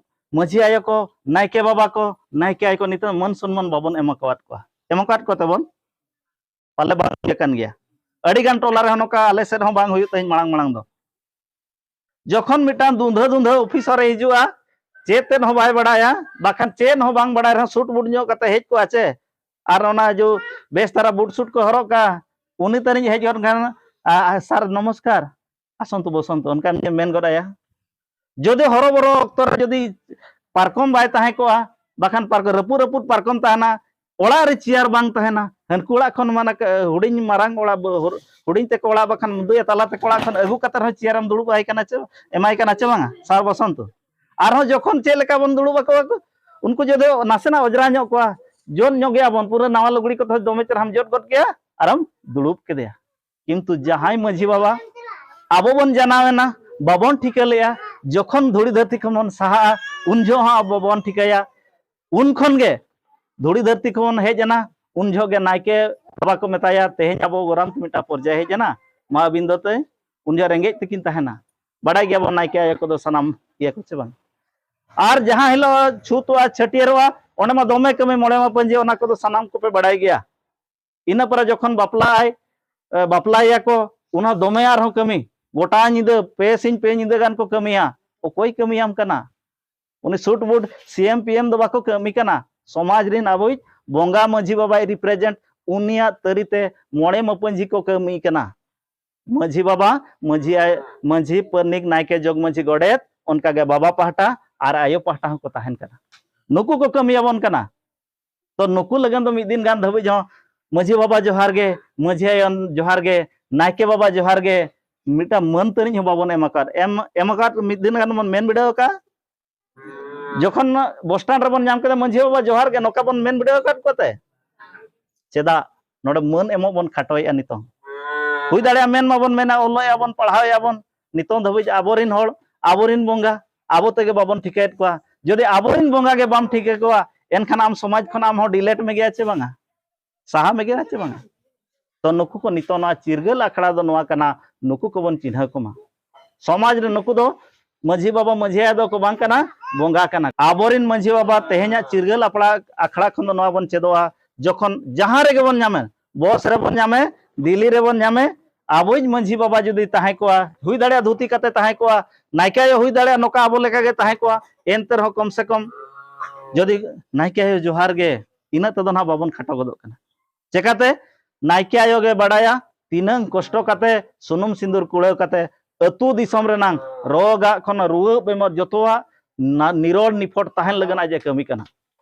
ᱢᱟᱹᱡᱷᱤ ᱟᱭᱳ ᱠᱚ, ᱱᱟᱭᱠᱮ ᱵᱟᱵᱟ ᱠᱚ, ᱱᱟᱭᱠᱮ ᱟᱭᱳ ᱠᱚ ᱱᱤᱛᱚᱝ ᱢᱟᱹᱱ ᱥᱚᱱᱢᱟᱱ ᱵᱟᱵᱚᱱ ᱮᱢ ᱟᱠᱟᱫ ᱠᱚᱣᱟ᱾ ᱮᱢ ᱟᱠᱟᱫ ᱠᱚ ᱛᱮᱵᱚᱱ? ᱯᱟᱞᱮ ᱵᱟᱝ ᱦᱩᱭ ᱟᱠᱟᱱ ᱜᱮᱭᱟ᱾ ᱟᱹᱰᱤ ᱜᱟᱱ ᱴᱚᱞᱟ ᱨᱮᱦᱚᱸ ᱱᱚᱝᱠᱟ, ᱟᱞᱮ ᱥᱮᱫ ᱦᱚᱸ ᱵᱟᱝ ᱦᱩᱭᱩᱜ ᱛᱟᱦᱮᱸᱫ ᱢᱟᱲᱟᱝ ᱢᱟᱲᱟᱝ ᱫᱚ᱾ ᱡᱚᱠᱷᱚᱱ ᱢᱤᱫᱴᱟᱝ ᱫᱩᱸᱫᱷᱟᱹ ᱫᱩᱸᱫᱷᱟᱹ ᱚᱯᱷᱤᱥᱟᱨ ᱮ ᱦᱤᱡᱩᱜᱼᱟ, ᱪᱮᱫ ᱛᱮᱫ ᱦᱚᱸ ᱵᱟᱭ ᱵᱟᱲᱟᱭᱟ, ᱵᱟᱠᱷᱟᱱ ᱪᱮᱫ ᱦᱚᱸ ᱵᱟᱝ ᱵᱟᱲᱟᱭ ᱨᱮᱦᱚᱸ ᱥᱩᱴ ᱵᱩᱴ ᱧᱚᱜ ᱠᱟᱛᱮ ᱦᱮᱡ ᱠᱚᱜᱼᱟ ᱪᱮ, ᱟᱨ ᱚᱱᱟ ᱡᱚ ᱵᱮᱥ ᱫᱷᱟᱨᱟ ᱵᱩᱴ ᱥᱩᱴ ᱠᱚ ᱦᱚᱨᱚᱜ ᱠᱟᱜᱼᱟ, ᱩᱱᱤ ᱛᱟᱹᱱᱤᱡ ᱦᱮᱡ ᱜᱚᱫ ᱠᱷᱟᱱ, "ᱟ, ᱟ, ᱥᱟᱨ ᱱᱚᱢᱚᱥᱠᱟᱨ, ᱟᱥᱚᱱᱛᱩ ᱵᱚᱥᱚᱱᱛᱩ", ᱚᱱᱠᱟ ᱢᱮᱱ ᱜᱚᱫ ᱟᱭᱟ᱾ ᱡᱩᱫᱤ ᱦᱚᱨᱚᱵᱚᱨᱚ ᱚᱠᱛᱚ ᱨᱮ ᱡᱩᱫᱤ ᱯᱟᱨᱠᱚᱢ ᱵᱟᱭ ᱛᱟᱦᱮᱸ ᱠᱚᱜᱼᱟ, ᱵᱟᱠᱷᱟᱱ ᱯᱟᱨᱠᱚᱢ ᱨᱟᱹᱯᱩᱫ ᱨᱟᱹᱯᱩᱫ ᱯᱟᱨᱠᱚᱢ ᱛᱟᱦᱮᱱᱟ, ᱚᱲᱟᱜ ᱨᱮ ᱪᱮᱭᱟᱨ ᱵᱟᱝ ᱛᱟᱦᱮᱱᱟ, ᱦᱟᱹᱱᱠᱩ ᱚᱲᱟᱜ ᱠᱷᱚᱱ ᱢᱟᱱᱮ ᱠ-, ᱦᱩᱰᱤᱧ ᱢᱟᱨᱟᱝ ᱚᱲᱟᱜ ᱵ-, ᱦᱩᱨ-, ᱦᱩᱰᱤᱧ ᱛᱮᱠᱚ ᱚᱲᱟᱜ ᱵᱟᱠᱷᱟᱱ ᱢᱩᱫᱟᱹᱭᱟ ᱛᱟᱞᱟ ᱛᱮᱠᱚ ᱚᱲᱟᱜ ᱠᱷᱚᱱ ᱟᱹᱜᱩ ᱠᱟᱛᱮ ᱨᱮᱦᱚᱸ ᱪᱮᱭᱟᱨ ᱮᱢ ᱫᱩᱲᱩᱵ ᱟᱭ ᱠᱟᱱᱟ ᱪᱮ, ᱮᱢᱟᱭ ᱠᱟᱱᱟ ᱪᱮ ᱵᱟᱝᱟ? ᱥᱟᱨ ᱵᱚᱥᱚᱱᱛᱚ᱾ ᱟᱨᱦᱚᱸ ᱡᱚᱠᱷᱚᱱ ᱪᱮᱫ ᱞᱮᱠᱟ ᱵᱚᱱ ᱫᱩᱲᱩᱵ ᱟᱠᱚᱣᱟ ᱠᱚ, ᱩᱱᱠᱩ ᱡᱩᱫᱤ ᱱᱟᱥᱮᱱᱟᱜ ᱚᱡᱽᱨᱟ ᱧᱚᱜ ᱠᱚᱣᱟ, ᱡᱚᱫ ᱧᱚᱜ ᱜᱮᱭᱟ ᱵᱚᱱ, ᱯᱩᱨᱟᱹ ᱱᱟᱣᱟ ᱞᱩᱜᱽᱲᱤ ᱠᱚ ᱛᱚ ᱫᱚᱢᱮ ᱪᱮᱦᱨᱟᱢ ᱡᱚᱫ ᱜᱚᱫ ᱠᱮᱭᱟ ᱟᱨᱮᱢ ᱫᱩᱲᱩᱵ ᱠᱮᱫᱮᱭᱟ᱾ ᱠᱤᱱᱛᱩ ᱡᱟᱦᱟᱸᱭ ᱢᱟᱹᱡᱷᱤ ᱵᱟᱵᱟ ᱟᱵᱚ ᱵᱚᱱ ᱡᱟᱱᱟᱣ ᱮᱱᱟ, ᱵᱟᱵᱚᱱ ᱴᱷᱤᱠᱟᱹ ᱞᱮᱜᱼᱟ, ᱡᱚᱠᱷᱚᱱ ᱫᱷᱩᱲᱤ ᱫᱷᱟᱹᱨᱛᱤ ᱠᱷᱚᱱ ᱵᱚᱱ ᱥᱟᱦᱟᱜᱼᱟ, ᱩᱱ ᱡᱚᱦᱚᱜ ᱦᱚᱸ ᱟᱵᱚ ᱵᱟᱵᱚᱱ ᱴᱷᱤᱠᱟᱹᱭᱟ᱾ ᱩᱱ ᱠᱷᱚᱱ ᱜᱮ ᱫᱷᱩᱲᱤ ᱫᱷᱟᱹᱨᱛᱤ ᱠᱷᱚᱱ ᱵᱚᱱ ᱦᱮᱡ ᱮᱱᱟ, ᱩᱱ ᱡᱚᱦᱚᱜ ᱜᱮ ᱱᱟᱭᱠᱮ ᱵᱟᱵᱟ ᱠᱚ ᱢᱮᱛᱟᱭᱟ, "ᱛᱮᱦᱮᱧ ᱟᱵᱚ ᱜᱚᱨᱟᱢ ᱛᱮ ᱢᱤᱫᱴᱟᱝ ᱯᱚᱨᱡᱟᱭ ᱦᱮᱡ ᱮᱱᱟ, ᱢᱟ ᱟᱹᱵᱤᱱ ᱫᱚ ᱛᱮ", ᱩᱱ ᱡᱚᱦᱚᱜ ᱨᱮᱸᱜᱮᱡ ᱛᱮᱠᱤᱱ ᱛᱟᱦᱮᱱᱟ᱾ ᱵᱟᱲᱟᱭ ᱜᱮᱭᱟᱵᱚᱱ ᱱᱟᱭᱠᱮ ᱟᱭᱳ ᱠᱚᱫᱚ ᱥᱟᱱᱟᱢ ᱤᱭᱟᱹ ᱠᱚ ᱪᱮ ᱵᱟᱝ? ᱟᱨ ᱡᱟᱦᱟᱸ ᱦᱤᱞᱳᱜ ᱪᱷᱩᱛᱩᱜᱼᱟ, ᱪᱷᱟᱹᱴᱭᱟᱹᱨᱚᱜᱼᱟ, ᱚᱸᱰᱮ ᱢᱟ ᱫᱚᱢᱮ ᱠᱟᱹᱢᱤ, ᱢᱚᱬᱮ ᱢᱟᱯᱟᱹᱧᱡᱤ, ᱚᱱᱟ ᱠᱚᱫᱚ ᱥᱟᱱᱟᱢ ᱠᱚᱯᱮ ᱵᱟᱲᱟᱭ ᱜᱮᱭᱟ᱾ ᱤᱱᱟᱹ ᱯᱚᱨᱮ ᱡᱚᱠᱷᱚᱱ ᱵᱟᱯᱞᱟᱜ ᱟᱭ, ᱮ, ᱵᱟᱯᱞᱟᱭᱮᱭᱟ ᱠᱚ, ᱚᱱᱟ ᱫᱚᱢᱮ ᱟᱨᱦᱚᱸ ᱠᱟᱹᱢᱤ, ᱜᱚᱴᱟ ᱧᱤᱫᱟᱹ ᱯᱮ ᱥᱤᱧ ᱯᱮ ᱧᱤᱫᱟᱹ ᱜᱟᱱ ᱠᱚ ᱠᱟᱹᱢᱤᱭᱟ᱾ ᱚᱠᱚᱭ ᱠᱟᱹᱢᱤᱭᱟᱢ ᱠᱟᱱᱟ? ᱩᱱᱤ ᱥᱩᱴ ᱵᱩᱴ ᱥᱤ ᱮᱢ ᱯᱤ ᱮᱢ ᱫᱚ ᱵᱟᱠᱚ ᱠᱟᱹᱢᱤ ᱠᱟᱱᱟ᱾ ᱥᱚᱢᱟᱡᱽ ᱨᱮᱱ ᱟᱵᱚᱭᱤᱡ ᱵᱚᱸᱜᱟ ᱢᱟᱹᱡᱷᱤ ᱵᱟᱵᱟᱭ represent, ᱩᱱᱤᱭᱟᱜ ᱛᱟᱹᱨᱤᱛᱮ ᱢᱚᱬᱮ ᱢᱟᱹᱯᱟᱹᱧᱡᱷᱤ ᱠᱚ ᱠᱟᱹᱢᱤ ᱠᱟᱱᱟ᱾ ᱢᱟᱹᱡᱷᱤ ᱵᱟᱵᱟ, ᱢᱟᱹᱡᱷᱤ ᱟᱭ-, ᱢᱟᱹᱡᱷᱤ ᱯᱟᱨᱟᱱᱤᱠ, ᱱᱟᱭᱠᱮ, ᱡᱚᱜᱽ ᱢᱟᱹᱡᱷᱤ, ᱜᱚᱰᱮᱛ, ᱚᱱᱠᱟᱜᱮ ᱵᱟᱵᱟ ᱯᱟᱦᱴᱟ ᱟᱨ ᱟᱭᱳ ᱯᱟᱦᱴᱟ ᱦᱚᱸᱠᱚ ᱛᱟᱦᱮᱱ ᱠᱟᱱᱟ᱾ ᱱᱩᱠᱩ ᱠᱚ ᱠᱟᱹᱢᱤᱭᱟᱵᱚᱱ ᱠᱟᱱᱟ᱾ ᱛᱚ ᱱᱩᱠᱩ ᱞᱟᱹᱜᱤᱫ ᱫᱚ ᱢᱤᱫ ᱫᱤᱱ ᱜᱟᱱ ᱫᱷᱟᱹᱵᱤᱡ ᱦᱚᱸ ᱢᱟᱹᱡᱷᱤ ᱵᱟᱵᱟ ᱡᱚᱦᱟᱨ ᱜᱮ, ᱢᱟᱹᱡᱷᱤ ᱟᱭᱳ ᱡᱚᱦᱟᱨ ᱜᱮ, ᱱᱟᱭᱠᱮ ᱵᱟᱵᱟ ᱡᱚᱦᱟᱨ ᱜᱮ, ᱢᱤᱫᱴᱟᱝ ᱢᱟᱹᱱ ᱛᱟᱹᱱᱤᱡ ᱦᱚᱸ ᱵᱟᱵᱚᱱ ᱮᱢ ᱟᱠᱟᱫ᱾ ᱮᱢ, ᱮᱢ ᱟᱠᱟᱫ, ᱢᱤᱫ ᱫᱤᱱ ᱜᱟᱱ ᱵᱚᱱ ᱢᱮᱱ ᱵᱤᱰᱟᱹᱣ ᱟᱠᱟᱫ? ᱡᱚᱠᱷᱚᱱ ᱵᱚᱥ ᱥᱴᱮᱱᱰ ᱨᱮᱵᱚᱱ ᱧᱟᱢ ᱠᱮᱫᱟ, "ᱢᱟᱹᱡᱷᱤ ᱵᱟᱵᱟ ᱡᱚᱦᱟᱨ ᱜᱮ", ᱱᱚᱝᱠᱟ ᱵᱚᱱ ᱢᱮᱱ ᱵᱤᱰᱟᱹᱣ ᱟᱠᱟᱫ ᱠᱚᱣᱟ ᱛᱮ? ᱪᱮᱫᱟᱜ? ᱱᱚᱰᱮ ᱢᱟᱹᱱ ᱮᱢᱚᱜ ᱵᱚᱱ ᱠᱷᱟᱴᱚᱭᱮᱫᱼᱟ ᱱᱤᱛᱚᱝ᱾ ᱦᱩᱭ ᱫᱟᱲᱮᱭᱟᱜᱼᱟ ᱢᱮᱱ ᱢᱟᱵᱚᱱ ᱢᱮᱱᱟ, ᱚᱞᱚᱜ ᱟᱵᱚᱱ, ᱯᱟᱲᱦᱟᱣ ᱟᱵᱚᱱ, ᱱᱤᱛᱚᱝ ᱫᱷᱟᱹᱵᱤᱡ ᱟᱵᱚᱨᱮᱱ ᱦᱚᱲ, ᱟᱵᱚᱨᱮᱱ ᱵᱚᱸᱜᱟ, ᱟᱵᱚ ᱛᱮᱜᱮ ᱵᱟᱵᱚᱱ ᱴᱷᱤᱠᱟᱹᱭᱮᱫ ᱠᱚᱣᱟ᱾ ᱡᱩᱫᱤ ᱟᱵᱚᱨᱮᱱ ᱵᱚᱸᱜᱟ ᱜᱮ ᱵᱟᱢ ᱴᱷᱤᱠᱟᱹ ᱠᱚᱣᱟ, ᱮᱱᱠᱷᱟᱱ ᱟᱢ ᱥᱚᱢᱟᱡᱽ ᱠᱷᱚᱱ ᱟᱢ ᱦᱚᱸ ᱰᱤᱞᱮᱴ ᱢᱮᱜᱮᱭᱟ ᱪᱮ ᱵᱟᱝᱟ? ᱥᱟᱦᱟ ᱢᱮᱜᱮᱭᱟ ᱪᱮ ᱵᱟᱝᱟ? ᱛᱚ ᱱᱩᱠᱩ ᱠᱚ ᱱᱤᱛᱚᱜ ᱱᱚᱣᱟ ᱪᱤᱨᱜᱟᱹᱞ ᱟᱠᱷᱲᱟ ᱫᱚ ᱱᱚᱣᱟ ᱠᱟᱱᱟ, ᱱᱩᱠᱩ ᱠᱚᱵᱚᱱ ᱪᱤᱱᱦᱟᱹ ᱠᱚᱢᱟ᱾ ᱥᱚᱢᱟᱡᱽ ᱨᱮ ᱱᱩᱠᱩ ᱫᱚ ᱢᱟᱹᱡᱷᱤ ᱵᱟᱵᱟ, ᱢᱟᱹᱡᱷᱤ ᱟᱭᱳ ᱫᱚ ᱠᱚ ᱵᱟᱝ ᱠᱟᱱᱟ, ᱵᱚᱸᱜᱟ ᱠᱟᱱᱟ᱾ ᱟᱵᱚᱨᱮᱱ ᱢᱟᱹᱡᱷᱤ ᱵᱟᱵᱟ ᱛᱮᱦᱮᱧᱟᱜ ᱪᱤᱨᱜᱟᱹᱞ ᱟᱯᱲᱟ ᱟᱠᱷᱲᱟ ᱠᱷᱚᱱ ᱫᱚ ᱱᱚᱣᱟ ᱵᱚᱱ ᱪᱮᱫᱚᱜᱼᱟ, ᱡᱚᱠᱷᱚᱱ ᱡᱟᱦᱟᱸ ᱨᱮᱜᱮ ᱵᱚᱱ ᱧᱟᱢᱮ, ᱵᱚᱥ ᱨᱮᱵᱚᱱ ᱧᱟᱢᱮ, ᱫᱤᱞᱞᱤ ᱨᱮᱵᱚᱱ ᱧᱟᱢᱮ, ᱟᱵᱚᱭᱤᱡ ᱢᱟᱹᱡᱷᱤ ᱵᱟᱵᱟ ᱡᱩᱫᱤ ᱛᱟᱦᱮᱸ ᱠᱚᱜᱼᱟ, ᱦᱩᱭ ᱫᱟᱲᱮᱭᱟᱜᱼᱟ ᱫᱷᱩᱛᱤ ᱠᱟᱛᱮ ᱛᱟᱦᱮᱸ ᱠᱚᱜᱼᱟ, ᱱᱟᱭᱠᱮ ᱟᱭᱳ ᱦᱩᱭ ᱫᱟᱲᱮᱭᱟᱜᱼᱟ ᱱᱚᱝᱠᱟ ᱟᱵᱚ ᱞᱮᱠᱟ ᱜᱮ ᱛᱟᱦᱮᱸ ᱠᱚᱜᱼᱟ, ᱮᱱᱛᱮ ᱨᱮᱦᱚᱸ ᱠᱚᱢ ᱥᱮ ᱠᱚᱢ ᱡᱩᱫᱤ ᱱᱟᱭᱠᱮ ᱟᱭᱳ ᱡᱚᱦᱟᱨ ᱜᱮ, ᱤᱱᱟᱹᱜ ᱛᱮᱫᱚ ᱱᱟᱦᱟᱜ ᱵᱟᱵᱚᱱ ᱠᱷᱟᱴᱚ ᱜᱚᱫᱚᱜ ᱠᱟᱱᱟ᱾ ᱪᱮᱠᱟᱛᱮ? ᱱᱟᱭᱠᱮ ᱟᱭᱳ ᱜᱮ ᱵᱟᱰᱟᱭᱟ ᱛᱤᱱᱟᱹᱝ ᱠᱚᱥᱴᱚ ᱠᱟᱛᱮ, ᱥᱩᱱᱩᱢ ᱥᱤᱸᱫᱩᱨ ᱠᱩᱲᱟᱹᱣ ᱠᱟᱛᱮ, ᱟᱹᱛᱩ ᱫᱤᱥᱚᱢ ᱨᱮᱱᱟᱝ ᱨᱳᱜᱟᱜ ᱠᱷᱚᱱ ᱨᱩᱣᱟᱹ ᱵᱮᱢᱟᱨ ᱡᱚᱛᱚᱣᱟᱜ ᱱᱟ-, ᱱᱤᱨᱚᱲ ᱱᱤᱯᱷᱚᱴ ᱛᱟᱦᱮᱱ ᱞᱟᱹᱜᱤᱫ ᱟᱡ ᱮ ᱠᱟᱹᱢᱤ ᱠᱟᱱᱟ᱾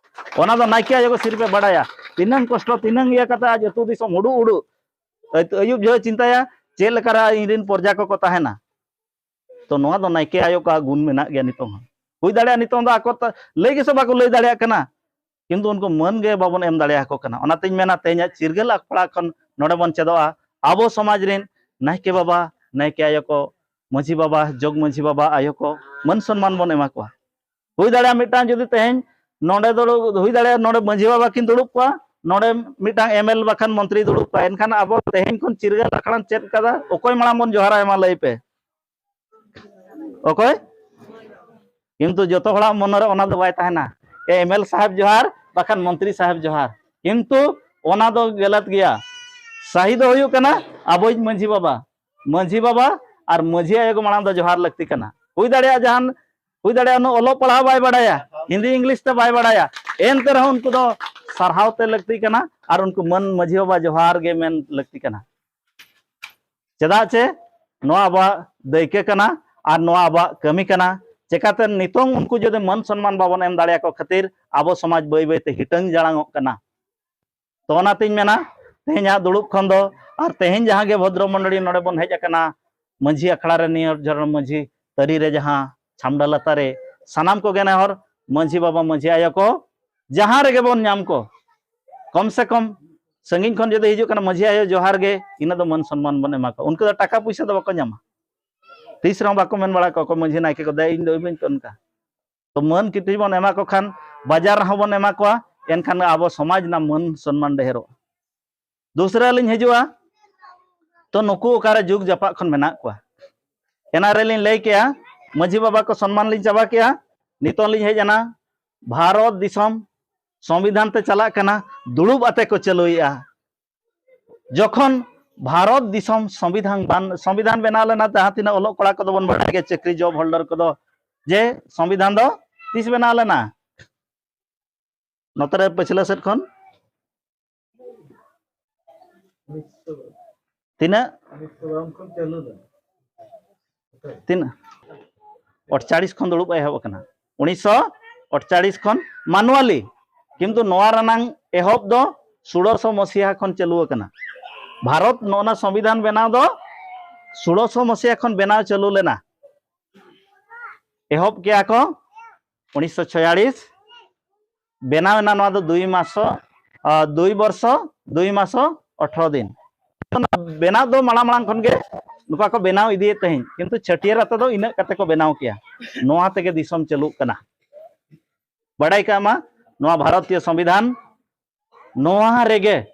ᱚᱱᱟ ᱫᱚ ᱱᱟᱭᱠᱮ ᱟᱭᱳ ᱜᱮ ᱥᱤᱨᱯ ᱮ ᱵᱟᱰᱟᱭᱟ, ᱛᱤᱱᱟᱹᱝ ᱠᱚᱥᱴᱚ, ᱛᱤᱱᱟᱹᱝ ᱤᱭᱟᱹ ᱠᱟᱛᱮ ᱟᱡ ᱟᱹᱛᱩ ᱫᱤᱥᱚᱢ ᱩᱰᱩᱠ ᱩᱰᱩᱠ, ᱟᱹᱭ-, ᱟᱹᱭᱩᱵ ᱡᱚᱦᱚᱜ ᱪᱤᱱᱛᱟᱹᱭᱟ ᱪᱮᱫ ᱞᱮᱠᱟᱨᱮ ᱤᱧ ᱨᱮᱱ ᱯᱨᱚᱡᱟ ᱠᱚᱠᱚ ᱛᱟᱦᱮᱱᱟ᱾ ᱛᱚ ᱱᱚᱣᱟ ᱫᱚ ᱱᱟᱭᱠᱮ ᱟᱭᱳ ᱠᱚᱣᱟᱜ ᱜᱩᱱ ᱢᱮᱱᱟᱜ ᱜᱮᱭᱟ ᱱᱤᱛᱚᱝ ᱦᱚᱸ᱾ ᱦᱩᱭ ᱫᱟᱲᱮᱭᱟᱜᱼᱟ ᱱᱤᱛᱚᱝ ᱫᱚ ᱟᱠᱚ ᱛᱟ-, ᱞᱟᱹᱭ ᱜᱮᱥᱮ ᱵᱟᱠᱚ ᱞᱟᱹᱭ ᱫᱟᱲᱮᱭᱟᱜ ᱠᱟᱱᱟ, ᱠᱤᱱᱛᱩ ᱩᱱᱠᱩ ᱢᱟᱹᱱ ᱜᱮ ᱵᱟᱵᱚᱱ ᱮᱢ ᱫᱟᱲᱮᱭᱟᱠᱚ ᱠᱟᱱᱟ᱾ ᱚᱱᱟᱛᱤᱧ ᱢᱮᱱᱟ ᱛᱮᱦᱮᱧᱟᱜ ᱪᱤᱨᱜᱟᱹᱞ ᱟᱠᱷᱲᱟ ᱠᱷᱚᱱ ᱱᱚᱰᱮ ᱵᱚᱱ ᱪᱮᱫᱚᱜᱼᱟ, ᱟᱵᱚ ᱥᱚᱢᱟᱡᱽ ᱨᱮᱱ ᱱᱟᱭᱠᱮ ᱵᱟᱵᱟ, ᱱᱟᱭᱠᱮ ᱟᱭᱳ ᱠᱚ, ᱢᱟᱹᱡᱷᱤ ᱵᱟᱵᱟ, ᱡᱚᱜᱽ ᱢᱟᱹᱡᱷᱤ ᱵᱟᱵᱟ, ᱟᱭᱳ ᱠᱚ ᱢᱟᱹᱱ ᱥᱚᱱᱢᱟᱱ ᱵᱚᱱ ᱮᱢᱟ ᱠᱚᱣᱟ᱾ ᱦᱩᱭ ᱫᱟᱲᱮᱭᱟᱜᱼᱟ ᱢᱤᱫᱴᱟᱝ ᱡᱩᱫᱤ ᱛᱮᱦᱮᱧ ᱱᱚᱰᱮ ᱫᱩᱲᱩᱵ, ᱦᱩᱭ ᱫᱟᱲᱮᱭᱟᱜᱼᱟ ᱱᱚᱰᱮ ᱢᱟᱹᱡᱷᱤ ᱵᱟᱵᱟ ᱠᱤᱱ ᱫᱩᱲᱩᱵ ᱠᱚᱣᱟ, ᱱᱚᱰᱮ ᱢᱤᱫᱴᱟᱝ ᱮᱢ ᱮᱞ ᱵᱟᱠᱷᱟᱱ ᱢᱚᱱᱛᱨᱤ ᱫᱩᱲᱩᱵ ᱠᱚᱣᱟ, ᱮᱱᱠᱷᱟᱱ ᱟᱵᱚ ᱛᱮᱦᱮᱧ ᱠᱷᱚᱱ ᱪᱤᱨᱜᱟᱹᱞ ᱟᱠᱷᱲᱟᱢ ᱪᱮᱫ ᱠᱟᱫᱟ, ᱚᱠᱚᱭ ᱢᱟᱲᱟᱝ ᱵᱚᱱ ᱡᱚᱦᱟᱨᱟᱭᱟ ᱢᱟ ᱞᱟᱹᱭ ᱯᱮ? ᱚᱠᱚᱭ? ᱠᱤᱱᱛᱩ ᱡᱚᱛᱚ ᱦᱚᱲᱟᱜ ᱢᱚᱱᱮᱨᱮ ᱚᱱᱟ ᱫᱚ ᱵᱟᱭ ᱛᱟᱦᱮᱱᱟ, ᱮ ᱮᱢ ᱮᱞ ᱥᱟᱦᱮᱵᱽ ᱡᱚᱦᱟᱨ ᱵᱟᱠᱷᱟᱱ ᱢᱚᱱᱛᱨᱤ ᱥᱟᱦᱮᱵᱽ ᱡᱚᱦᱟᱨ᱾ ᱠᱤᱱᱛᱩ ᱚᱱᱟ ᱫᱚ ᱜᱟᱞᱟᱛ ᱜᱮᱭᱟ᱾ ᱥᱟᱦᱤ ᱫᱚ ᱦᱩᱭᱩᱜ ᱠᱟᱱᱟ ᱟᱵᱚᱭᱤᱡ ᱢᱟᱹᱡᱷᱤ ᱵᱟᱵᱟ, ᱢᱟᱹᱡᱷᱤ ᱵᱟᱵᱟ ᱟᱨ ᱢᱟᱹᱡᱷᱤ ᱟᱭᱳ ᱜᱮ ᱢᱟᱲᱟᱝ ᱫᱚ ᱡᱚᱦᱟᱨ ᱞᱟᱹᱠᱛᱤ ᱠᱟᱱᱟ᱾ ᱦᱩᱭ ᱫᱟᱲᱮᱭᱟᱜᱼᱟ ᱡᱟᱦᱟᱱ, ᱦᱩᱭ ᱫᱟᱲᱮᱭᱟᱜᱼᱟ ᱩᱱᱟᱹᱜ ᱚᱞᱚᱜ ᱯᱟᱲᱦᱟᱣ ᱵᱟᱭ ᱵᱟᱲᱟᱭᱟ, ᱦᱤᱱᱫᱤ ᱤᱝᱞᱤᱥ ᱛᱮ ᱵᱟᱭ ᱵᱟᱲᱟᱭᱟ, ᱮᱱᱛᱮ ᱨᱮᱦᱚᱸ ᱩᱱᱠᱩ ᱫᱚ ᱥᱟᱨᱦᱟᱣ ᱛᱮ ᱞᱟᱹᱠᱛᱤ ᱠᱟᱱᱟ ᱟᱨ ᱩᱱᱠᱩ ᱢᱟᱹᱱ ᱢᱟᱹᱡᱷᱤ ᱵᱟᱵᱟ ᱡᱚᱦᱟᱨ ᱜᱮ ᱢᱮᱱ ᱞᱟᱹᱠᱛᱤ ᱠᱟᱱᱟ᱾ ᱪᱮᱫᱟᱜ ᱪᱮ ᱱᱚᱣᱟ ᱟᱵᱚᱣᱟᱜ ᱫᱟᱹᱭᱠᱟᱹ ᱠᱟᱱᱟ ᱟᱨ ᱱᱚᱣᱟ ᱟᱵᱚᱣᱟᱜ ᱠᱟᱹᱢᱤ ᱠᱟᱱᱟ᱾ ᱪᱮᱠᱟᱛᱮ ᱱᱤᱛᱚᱝ ᱩᱱᱠᱩ ᱡᱩᱫᱤ ᱢᱟᱹᱱ ᱥᱚᱱᱢᱟᱱ ᱵᱟᱵᱚᱱ ᱮᱢ ᱫᱟᱲᱮᱭᱟᱠᱚ ᱠᱷᱟᱹᱛᱤᱨ ᱟᱵᱚ ᱥᱚᱢᱟᱡᱽ ᱵᱟᱹᱭ ᱵᱟᱹᱭᱛᱮ ᱦᱤᱴᱟᱹᱝ ᱡᱟᱲᱟᱝᱚᱜ ᱠᱟᱱᱟ᱾ ᱛᱚ ᱚᱱᱟᱛᱤᱧ ᱢᱮᱱᱟ, ᱛᱮᱦᱮᱧᱟᱜ ᱫᱩᱲᱩᱵ ᱠᱷᱚᱱ ᱫᱚ ᱟᱨ ᱛᱮᱦᱮᱧ ᱡᱟᱦᱟᱸ ᱜᱮ ᱵᱷᱚᱫᱨᱚ ᱢᱚᱱᱰᱚᱞᱤ ᱱᱚᱰᱮ ᱵᱚᱱ ᱦᱮᱡ ᱟᱠᱟᱱᱟ, ᱢᱟᱹᱡᱷᱤ ᱟᱠᱷᱲᱟ ᱨᱮ ᱱᱤᱭᱟᱹ ᱡᱷᱚᱨᱱᱟ ᱢᱟᱹᱡᱷᱤ ᱛᱟᱹᱨᱤ ᱨᱮ ᱡᱟᱦᱟᱸ ᱪᱷᱟᱢᱰᱟ ᱞᱟᱛᱟᱨ ᱨᱮ ᱥᱟᱱᱟᱢ ᱠᱚᱜᱮ ᱱᱮᱦᱚᱨ, ᱢᱟᱹᱡᱷᱤ ᱵᱟᱵᱟ, ᱢᱟᱹᱡᱷᱤ ᱟᱭᱳ ᱠᱚ ᱡᱟᱦᱟᱸ ᱨᱮᱜᱮ ᱵᱚᱱ ᱧᱟᱢ ᱠᱚ, ᱠᱚᱢ ᱥᱮ ᱠᱚᱢ ᱥᱟᱺᱜᱤᱧ ᱠᱷᱚᱱ ᱡᱩᱫᱤ ᱦᱤᱡᱩᱜ ᱠᱟᱱᱟ, ᱢᱟᱹᱡᱷᱤ ᱟᱭᱳ ᱡᱚᱦᱟᱨ ᱜᱮ, ᱤᱱᱟᱹ ᱫᱚ ᱢᱟᱹᱱ ᱥᱚᱱᱢᱟᱱ ᱵᱚᱱ ᱮᱢᱟ ᱠᱚᱣᱟ᱾ ᱩᱱᱠᱩ ᱫᱚ ᱴᱟᱠᱟ ᱯᱩᱭᱥᱟᱹ ᱫᱚ ᱵᱟᱠᱚ ᱧᱟᱢᱟ, ᱛᱤᱥ ᱨᱮᱦᱚᱸ ᱵᱟᱠᱚ ᱢᱮᱱ ᱵᱟᱲᱟ ᱠᱚᱣᱟ, "ᱚᱠᱚᱭ ᱢᱟᱹᱡᱷᱤ ᱱᱟᱭᱠᱮ ᱠᱚ ᱫᱮ, ᱤᱧ ᱫᱚ ᱤᱢᱟᱹᱧ ᱯᱮ" ᱚᱱᱠᱟ᱾ ᱛᱚ ᱢᱟᱹᱱ ᱠᱤᱪᱷᱩ ᱵᱚᱱ ᱮᱢᱟ ᱠᱚ ᱠᱷᱟᱱ, ᱵᱟᱡᱟᱨ ᱨᱮᱦᱚᱸ ᱵᱚᱱ ᱮᱢᱟ ᱠᱚᱣᱟ, ᱮᱱᱠᱷᱟᱱ ᱟᱵᱚ ᱥᱚᱢᱟᱡᱽ ᱨᱮᱱᱟᱜ ᱢᱟᱹᱱ ᱥᱚᱱᱢᱟᱱ ᱰᱷᱮᱨᱚᱜᱼᱟ᱾ ᱫᱩᱥᱨᱟ ᱞᱤᱧ ᱦᱤᱡᱩᱜᱼᱟ, ᱛᱚ ᱱᱩᱠᱩ ᱚᱠᱟᱨᱮ ᱡᱩᱜᱽ ᱡᱟᱯᱟᱜ ᱠᱷᱚᱱ ᱢᱮᱱᱟᱜ ᱠᱚᱣᱟ? ᱮᱱᱟ ᱨᱮᱞᱤᱧ ᱞᱟᱹᱭ ᱠᱮᱜᱼᱟ, ᱢᱟᱹᱡᱷᱤ ᱵᱟᱵᱟ ᱠᱚ ᱥᱚᱱᱢᱟᱱ ᱞᱤᱧ ᱪᱟᱵᱟ ᱠᱮᱜᱼᱟ᱾ ᱱᱤᱛᱚᱝ ᱞᱤᱧ ᱦᱮᱡ ᱮᱱᱟ ᱵᱷᱟᱨᱚᱛ ᱫᱤᱥᱚᱢ ᱥᱚᱝᱵᱤᱫᱷᱟᱱ ᱛᱮ ᱪᱟᱞᱟᱜ ᱠᱟᱱᱟ, ᱫᱩᱲᱩᱵ ᱟᱛᱮ ᱠᱚ ᱪᱟᱹᱞᱩᱭᱮᱜᱼᱟ᱾ ᱡᱚᱠᱷᱚᱱ ᱵᱷᱟᱨᱚᱛ ᱫᱤᱥᱚᱢ ᱥᱚᱝᱵᱤᱫᱷᱟᱱ ᱵᱟᱱ-, ᱥᱚᱝᱵᱤᱫᱷᱟᱱ ᱵᱮᱱᱟᱣ ᱞᱮᱱᱟ, ᱡᱟᱦᱟᱸ ᱛᱤᱱᱟᱹᱜ ᱚᱞᱚᱜ ᱠᱚᱲᱟ ᱠᱚᱫᱚ ᱵᱚᱱ ᱵᱟᱲᱟᱭ ᱜᱮᱭᱟ, ᱪᱟᱹᱠᱨᱤ job holder ᱠᱚᱫᱚ, ᱡᱮ ᱥᱚᱝᱵᱤᱫᱷᱟᱱ ᱫᱚ ᱛᱤᱥ ᱵᱮᱱᱟᱣ ᱞᱮᱱᱟ? ᱱᱚᱛᱮ ᱨᱮ ᱯᱟᱹᱪᱷᱞᱟᱹ ᱥᱮᱫ ᱠᱷᱚᱱ ᱛᱤᱱᱟᱹᱜ? ᱛᱤᱱᱟᱹᱜ? ᱟᱴᱪᱟᱲᱤᱥ ᱠᱷᱚᱱ ᱫᱩᱲᱩᱵ ᱮᱦᱚᱵ ᱟᱠᱟᱱᱟ, ᱩᱱᱤᱥᱥᱚ ᱟᱴᱪᱟᱲᱤᱥ ᱠᱷᱚᱱ ᱢᱟᱱᱩᱣᱟᱞᱤ, ᱠᱤᱱᱛᱩ ᱱᱚᱣᱟ ᱨᱮᱱᱟᱝ ᱮᱦᱚᱵ ᱫᱚ ᱥᱳᱲᱚᱥᱚ ᱢᱚᱥᱤᱦᱟ ᱠᱷᱚᱱ ᱪᱟᱹᱞᱩ ᱟᱠᱟᱱᱟ᱾ ᱵᱷᱟᱨᱚᱛ ᱱᱚᱜᱼᱚ ᱱᱟ ᱥᱚᱝᱵᱤᱫᱷᱟᱱ ᱵᱮᱱᱟᱣ ᱫᱚ ᱥᱳᱲᱚᱥᱚ ᱢᱚᱥᱤᱦᱟ ᱠᱷᱚᱱ ᱵᱮᱱᱟᱣ ᱪᱟᱹᱞᱩ ᱞᱮᱱᱟ᱾ ᱮᱦᱚᱵ ᱠᱮᱜᱼᱟ ᱠᱚ ᱩᱱᱤᱥᱥᱚ ᱪᱷᱚᱭᱟᱲᱤᱥ, ᱵᱮᱱᱟᱣ ᱮᱱᱟ ᱱᱚᱣᱟ ᱫᱚ ᱫᱩᱭ ᱢᱟᱥᱚ, ᱟ, ᱫᱩᱭ ᱵᱚᱨᱥᱚ, ᱫᱩᱭ ᱢᱟᱥᱚ, ᱟᱴᱷᱨᱚ ᱫᱤᱱ᱾ ᱚᱱᱟ ᱵᱮᱱᱟᱣ ᱫᱚ ᱢᱟᱲᱟᱝ ᱢᱟᱲᱟᱝ ᱠᱷᱚᱱ ᱜᱮ ᱱᱚᱝᱠᱟ ᱠᱚ ᱵᱮᱱᱟᱣ ᱤᱫᱤᱭᱮᱫ ᱛᱟᱦᱮᱸᱫ, ᱠᱤᱱᱛᱩ ᱪᱷᱟᱹᱴᱭᱟᱹᱨ ᱟᱛᱮ ᱫᱚ ᱤᱱᱟᱹᱜ ᱠᱟᱛᱮ ᱠᱚ ᱵᱮᱱᱟᱣ ᱠᱮᱜᱼᱟ᱾ ᱱᱚᱣᱟ ᱛᱮᱜᱮ ᱫᱤᱥᱚᱢ ᱪᱟᱹᱞᱩᱜ ᱠᱟᱱᱟ᱾ ᱵᱟᱲᱟᱭ ᱠᱟᱜ ᱢᱟ, ᱱᱚᱣᱟ ᱵᱷᱟᱨᱚᱛᱤᱭᱚ ᱥᱚᱝᱵᱤᱫᱷᱟᱱ, ᱱᱚᱣᱟ ᱨᱮᱜᱮ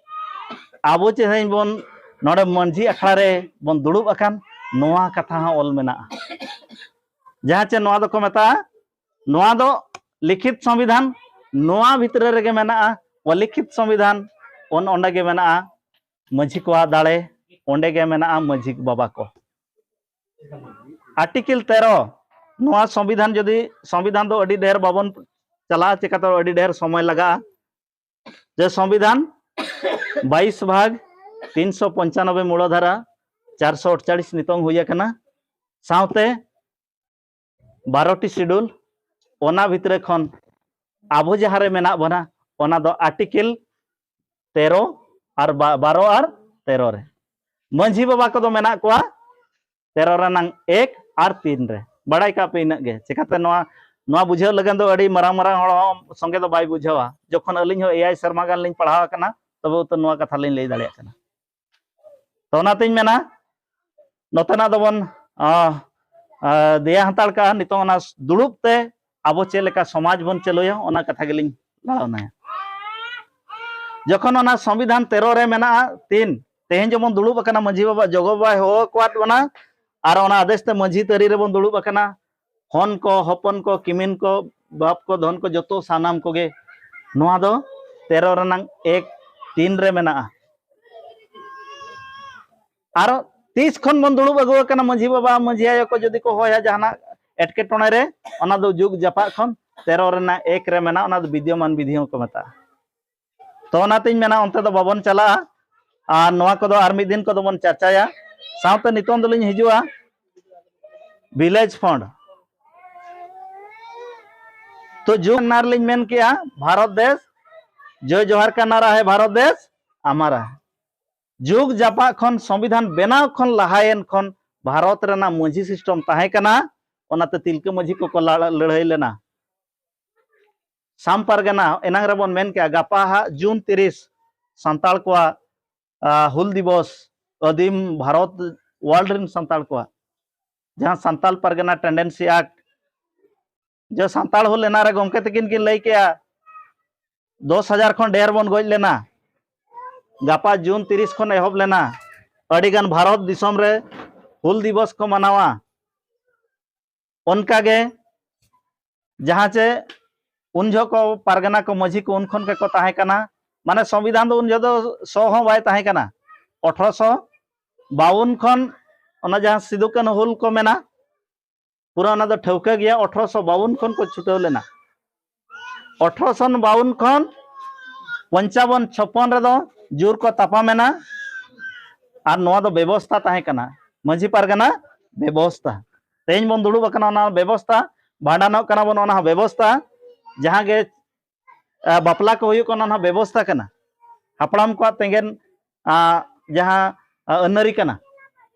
ᱟᱵᱚ ᱪᱮ ᱛᱮᱦᱮᱧ ᱵᱚᱱ ᱱᱚᱰᱮ ᱢᱟᱹᱡᱷᱤ ᱟᱠᱷᱲᱟ ᱨᱮ ᱵᱚᱱ ᱫᱩᱲᱩᱵ ᱟᱠᱟᱱ, ᱱᱚᱣᱟ ᱠᱟᱛᱷᱟ ᱦᱚᱸ ᱚᱞ ᱢᱮᱱᱟᱜᱼᱟ᱾ ᱡᱟᱦᱟᱸ ᱪᱮ ᱱᱚᱣᱟ ᱫᱚᱠᱚ ᱢᱮᱛᱟᱜᱼᱟ, ᱱᱚᱣᱟ ᱫᱚ ᱞᱤᱠᱷᱤᱛ ᱥᱚᱝᱵᱤᱫᱷᱟᱱ, ᱱᱚᱣᱟ ᱵᱷᱤᱛᱨᱤ ᱨᱮᱜᱮ ᱢᱮᱱᱟᱜᱼᱟ, ᱚᱞᱤᱠᱷᱤᱛ ᱥᱚᱝᱵᱤᱫᱷᱟᱱ, ᱚᱱ-, ᱚᱸᱰᱮ ᱜᱮ ᱢᱮᱱᱟᱜᱼᱟ ᱢᱟᱹᱡᱷᱤ ᱠᱚᱣᱟᱜ ᱫᱟᱲᱮ, ᱚᱸᱰᱮ ᱜᱮ ᱢᱮᱱᱟᱜᱼᱟ ᱢᱟᱹᱡᱷᱤ ᱵᱟᱵᱟ ᱠᱚ᱾ ᱟᱨᱴᱤᱠᱮᱞ ᱛᱮᱨᱚ, ᱱᱚᱣᱟ ᱥᱚᱝᱵᱤᱫᱷᱟᱱ ᱡᱩᱫᱤ, ᱥᱚᱝᱵᱤᱫᱷᱟᱱ ᱫᱚ ᱟᱹᱰᱤ ᱰᱷᱮᱨ ᱵᱟᱵᱚᱱ ᱪᱟᱞᱟᱜᱼᱟ, ᱪᱤᱠᱟᱹᱛᱮ ᱟᱹᱰᱤ ᱰᱷᱮᱨ ᱥᱚᱢᱚᱭ ᱞᱟᱜᱟᱜᱼᱟ᱾ ᱡᱮ ᱥᱚᱝᱵᱤᱫᱷᱟᱱ ᱵᱟᱭᱤᱥ ᱵᱷᱟᱜᱽ ᱛᱤᱱᱥᱚ ᱯᱚᱧᱪᱟᱱᱚᱵᱵᱳᱭ ᱢᱩᱲᱚ ᱫᱷᱟᱨᱟ, ᱪᱟᱨᱥᱚ ᱟᱴᱪᱟᱲᱤᱥ ᱱᱤᱛᱚᱝ ᱦᱩᱭ ᱟᱠᱟᱱᱟ᱾ ᱥᱟᱶᱛᱮ ᱵᱟᱨᱚᱴᱤ schedule, ᱚᱱᱟ ᱵᱷᱤᱛᱨᱤ ᱠᱷᱚᱱ ᱟᱵᱚ ᱡᱟᱦᱟᱸ ᱨᱮ ᱢᱮᱱᱟᱜ ᱵᱚᱱᱟ, ᱚᱱᱟ ᱫᱚ article ᱛᱮᱨᱚ ᱟᱨ ᱵᱟ-, ᱵᱟᱨᱚ ᱟᱨ ᱛᱮᱨᱚ ᱨᱮ᱾ ᱢᱟᱹᱡᱷᱤ ᱵᱟᱵᱟ ᱠᱚᱫᱚ ᱢᱮᱱᱟᱜ ᱠᱚᱣᱟ ᱛᱮᱨᱚ ᱨᱮᱱᱟᱝ ᱮᱠ ᱟᱨ ᱛᱤᱱ ᱨᱮ᱾ ᱵᱟᱲᱟᱭ ᱠᱟᱜ ᱯᱮ ᱤᱱᱟᱹᱜ ᱜᱮ᱾ ᱪᱤᱠᱟᱹᱛᱮ ᱱᱚᱣᱟ, ᱱᱚᱣᱟ ᱵᱩᱡᱷᱟᱹᱣ ᱞᱟᱹᱜᱤᱫ ᱫᱚ ᱟᱹᱰᱤ ᱢᱟᱨᱟᱝ ᱢᱟᱨᱟᱝ ᱦᱚᱲ ᱦᱚᱸ ᱥᱚᱸᱜᱮ ᱫᱚ ᱵᱟᱭ ᱵᱩᱡᱷᱟᱹᱣᱟ᱾ ᱡᱚᱠᱷᱚᱱ ᱟᱹᱞᱤᱧ ᱦᱚᱸ ᱮᱭᱟᱭ ᱥᱮᱨᱢᱟ ᱜᱟᱱ ᱞᱤᱧ ᱯᱟᱲᱦᱟᱣ ᱟᱠᱟᱱᱟ, ᱛᱚᱵᱮ ᱩᱛᱟᱹᱨ ᱱᱚᱣᱟ ᱠᱟᱛᱷᱟ ᱞᱤᱧ ᱞᱟᱹᱭ ᱫᱟᱲᱮᱭᱟᱜ ᱠᱟᱱᱟ᱾ ᱛᱚ ᱚᱱᱟᱛᱤᱧ ᱢᱮᱱᱟ, ᱱᱚᱛᱮᱱᱟᱜ ᱫᱚᱵᱚᱱ, ᱟ, ᱟ, ᱫᱮᱭᱟ ᱦᱟᱛᱟᱲ ᱠᱟᱜᱼᱟ᱾ ᱱᱤᱛᱚᱝ ᱚᱱᱟ ᱫᱩᱲᱩᱵ ᱛᱮ ᱟᱵᱚ ᱪᱮᱫ ᱞᱮᱠᱟ ᱥᱚᱢᱟᱡᱽ ᱵᱚᱱ ᱪᱟᱹᱞᱩᱭᱟ, ᱚᱱᱟ ᱠᱟᱛᱷᱟ ᱜᱮᱞᱤᱧ ᱞᱟᱲᱟᱣᱱᱟᱭᱟ᱾ ᱡᱚᱠᱷᱚᱱ ᱚᱱᱟ ᱥᱚᱝᱵᱤᱫᱷᱟᱱ ᱛᱮᱨᱚ ᱨᱮ ᱢᱮᱱᱟᱜᱼᱟ, ᱛᱤᱱ, ᱛᱮᱦᱮᱧ ᱡᱮᱢᱚᱱ ᱫᱩᱲᱩᱵ ᱟᱠᱟᱱᱟ ᱢᱟᱹᱡᱷᱤ ᱵᱟᱵᱟ, ᱡᱚᱜᱚ ᱵᱟᱵᱟᱭ ᱦᱚᱦᱚ ᱟᱠᱟᱫ ᱵᱚᱱᱟ ᱟᱨ ᱚᱱᱟ ᱟᱫᱮᱥ ᱛᱮ ᱢᱟᱹᱡᱷᱤ ᱛᱟᱹᱨᱤ ᱨᱮᱵᱚᱱ ᱫᱩᱲᱩᱵ ᱟᱠᱟᱱᱟ᱾ ᱦᱚᱱ ᱠᱚ, ᱦᱚᱯᱚᱱ ᱠᱚ, ᱠᱤᱢᱤᱱ ᱠᱚ, ᱵᱟᱯ ᱠᱚ, ᱫᱷᱚᱱ ᱠᱚ, ᱡᱚᱛᱚ ᱥᱟᱱᱟᱢ ᱠᱚᱜᱮ ᱱᱚᱣᱟ ᱫᱚ ᱛᱮᱨᱚ ᱨᱮᱱᱟᱝ ᱮᱠ ᱛᱤᱱ ᱨᱮ ᱢᱮᱱᱟᱜᱼᱟ᱾ ᱟᱨ ᱛᱤᱥ ᱠᱷᱚᱱ ᱵᱚᱱ ᱫᱩᱲᱩᱵ ᱟᱹᱜᱩ ᱟᱠᱟᱱᱟ, ᱢᱟᱹᱡᱷᱤ ᱵᱟᱵᱟ, ᱢᱟᱹᱡᱷᱤ ᱟᱭᱳ ᱠᱚ ᱡᱩᱫᱤ ᱠᱚ ᱦᱚᱦᱚᱭᱟ ᱡᱟᱦᱟᱱᱟᱜ ᱮᱴᱠᱮᱴᱚᱬᱮ ᱨᱮ, ᱚᱱᱟ ᱫᱚ ᱡᱩᱜᱽ ᱡᱟᱯᱟᱜ ᱠᱷᱚᱱ ᱛᱮᱨᱚ ᱨᱮᱱᱟᱜ ᱮᱠ ᱨᱮ ᱢᱮᱱᱟᱜᱼᱟ, ᱚᱱᱟ ᱫᱚ ᱵᱤᱫᱽᱭᱚᱢᱟᱱ ᱵᱤᱫᱷᱤ ᱦᱚᱸᱠᱚ ᱢᱮᱛᱟᱜᱼᱟ᱾ ᱛᱚ ᱚᱱᱟᱛᱤᱧ ᱢᱮᱱᱟ ᱚᱱᱛᱮ ᱫᱚ ᱵᱟᱵᱚᱱ ᱪᱟᱞᱟᱜᱼᱟ, ᱟᱨ ᱱᱚᱣᱟ ᱠᱚᱫᱚ ᱟᱨ ᱢᱤᱫ ᱫᱤᱱ ᱠᱚᱫᱚ ᱵᱚᱱ ᱪᱟᱨᱪᱟᱭᱟ᱾ ᱥᱟᱶᱛᱮ ᱱᱤᱛᱚᱝ ᱫᱚᱞᱤᱧ ᱦᱤᱡᱩᱜᱼᱟ village fund᱾ ᱛᱚ ᱡᱩᱜᱽ ᱱᱟᱨ ᱞᱤᱧ ᱢᱮᱱ ᱠᱮᱜᱼᱟ, ᱵᱷᱟᱨᱚᱛ ᱫᱮᱥ, ᱡᱚᱭ ᱡᱚᱦᱟᱨ ᱠᱟ ᱱᱟᱨᱟ ᱦᱮ ᱵᱷᱟᱨᱚᱛ ᱫᱮᱥ ᱟᱢᱟᱨᱟ᱾ ᱡᱩᱜᱽ ᱡᱟᱯᱟᱜ ᱠᱷᱚᱱ ᱥᱚᱝᱵᱤᱫᱷᱟᱱ ᱵᱮᱱᱟᱣ ᱠᱷᱚᱱ ᱞᱟᱦᱟᱭᱮᱱ ᱠᱷᱚᱱ ᱵᱷᱟᱨᱚᱛ ᱨᱮᱱᱟᱜ ᱢᱟᱹᱡᱷᱤ system ᱛᱟᱦᱮᱸ ᱠᱟᱱᱟ, ᱚᱱᱟᱛᱮ ᱛᱤᱞᱠᱟᱹ ᱢᱟᱹᱡᱷᱤ ᱠᱚᱠᱚ ᱞᱟᱲ-, ᱞᱟᱹᱲᱦᱟᱹᱭ ᱞᱮᱱᱟ᱾ ᱥᱟᱢ ᱯᱟᱨᱜᱟᱱᱟ, ᱮᱱᱟᱝ ᱨᱮᱵᱚᱱ ᱢᱮᱱ ᱠᱮᱜᱼᱟ, ᱜᱟᱯᱟ ᱦᱟᱸᱜ ᱡᱩᱱ ᱛᱤᱨᱤᱥ ᱥᱟᱱᱛᱟᱲ ᱠᱚᱣᱟᱜ, ᱟ, ᱦᱩᱞ ᱫᱤᱵᱚᱥ, ᱟᱹᱫᱤᱢ ᱵᱷᱟᱨᱚᱛ world ᱨᱮᱱ ᱥᱟᱱᱛᱟᱲ ᱠᱚᱣᱟᱜ, ᱡᱟᱦᱟᱸ ᱥᱟᱱᱛᱟᱲ ᱯᱟᱨᱜᱟᱱᱟ Tendency Act, ᱡᱮ ᱥᱟᱱᱛᱟᱲ ᱦᱩᱞ ᱮᱱᱟᱝ ᱨᱮ ᱜᱚᱢᱠᱮ ᱛᱟᱹᱠᱤᱱ ᱠᱤᱱ ᱞᱟᱹᱭ ᱠᱮᱜᱼᱟ, ᱫᱚᱥ ᱦᱟᱡᱟᱨ ᱠᱷᱚᱱ ᱰᱷᱮᱨ ᱵᱚᱱ ᱜᱚᱡ ᱞᱮᱱᱟ᱾ ᱜᱟᱯᱟ ᱡᱩᱱ ᱛᱤᱨᱤᱥ ᱠᱷᱚᱱ ᱮᱦᱚᱵ ᱞᱮᱱᱟ᱾ ᱟᱹᱰᱤᱜᱟᱱ ᱵᱷᱟᱨᱚᱛ ᱫᱤᱥᱚᱢ ᱨᱮ ᱦᱩᱞ ᱫᱤᱵᱚᱥ ᱠᱚ ᱢᱟᱱᱟᱣᱟ᱾ ᱚᱱᱠᱟᱜᱮ ᱡᱟᱦᱟᱸ ᱪᱮ ᱩᱱ ᱡᱚᱦᱚᱜ ᱠᱚ ᱯᱟᱨᱜᱟᱱᱟ ᱠᱚ, ᱢᱟᱹᱡᱷᱤ ᱠᱚ ᱩᱱ ᱠᱷᱚᱱ ᱜᱮᱠᱚ ᱛᱟᱦᱮᱸ ᱠᱟᱱᱟ᱾ ᱢᱟᱱᱮ ᱥᱚᱝᱵᱤᱫᱷᱟᱱ ᱫᱚ ᱩᱱ ᱡᱚᱦᱚᱜ ᱫᱚ ᱥᱚ ᱦᱚᱸ ᱵᱟᱭ ᱛᱟᱦᱮᱸ ᱠᱟᱱᱟ᱾ ᱟᱴᱷᱨᱚᱥᱚ ᱵᱟᱣᱩᱱ ᱠᱷᱚᱱ ᱚᱱᱟ ᱡᱟᱦᱟᱸ ᱥᱤᱫᱩ ᱠᱟᱹᱱᱦᱩ ᱦᱩᱞ ᱠᱚ ᱢᱮᱱᱟ, ᱯᱩᱨᱟᱹ ᱚᱱᱟ ᱫᱚ ᱴᱷᱟᱹᱣᱠᱟᱹ ᱜᱮᱭᱟ᱾ ᱟᱴᱷᱨᱚᱥᱚ ᱵᱟᱣᱩᱱ ᱠᱷᱚᱱ ᱠᱚ ᱪᱷᱩᱴᱟᱹᱣ ᱞᱮᱱᱟ᱾ ᱟᱴᱷᱨᱚᱥᱚ ᱵᱟᱣᱩᱱ ᱠᱷᱚᱱ ᱯᱚᱧᱪᱟᱵᱚᱱ ᱪᱷᱚᱯᱯᱚᱱ ᱨᱮᱫᱚ ᱡᱳᱨ ᱠᱚ ᱛᱟᱯᱟᱢᱮᱱᱟ᱾ ᱟᱨ ᱱᱚᱣᱟ ᱫᱚ ᱵᱮᱵᱚᱥᱛᱟ ᱛᱟᱦᱮᱸ ᱠᱟᱱᱟ, ᱢᱟᱹᱡᱷᱤ ᱯᱟᱨᱜᱟᱱᱟ ᱵᱮᱵᱚᱥᱛᱟ᱾ ᱛᱮᱦᱮᱧ ᱵᱚᱱ ᱫᱩᱲᱩᱵ ᱟᱠᱟᱱᱟ, ᱚᱱᱟ ᱵᱮᱵᱚᱥᱛᱟ, ᱵᱷᱟᱸᱰᱟᱱᱚᱜ ᱠᱟᱱᱟ ᱵᱚᱱ, ᱚᱱᱟ ᱦᱚᱸ ᱵᱮᱵᱚᱥᱛᱟ, ᱡᱟᱦᱟᱸ ᱜᱮ ᱵᱟᱯᱞᱟ ᱠᱚ ᱦᱩᱭᱩᱜ ᱠᱟᱱᱟ, ᱚᱱᱟ ᱵᱮᱵᱚᱥᱛᱟ ᱠᱟᱱᱟ, ᱦᱟᱯᱲᱟᱢ ᱠᱚᱣᱟᱜ ᱛᱮᱸᱜᱮᱱ ᱡᱟᱦᱟᱸ ᱟᱹᱱᱟᱹᱨᱤ ᱠᱟᱱᱟ᱾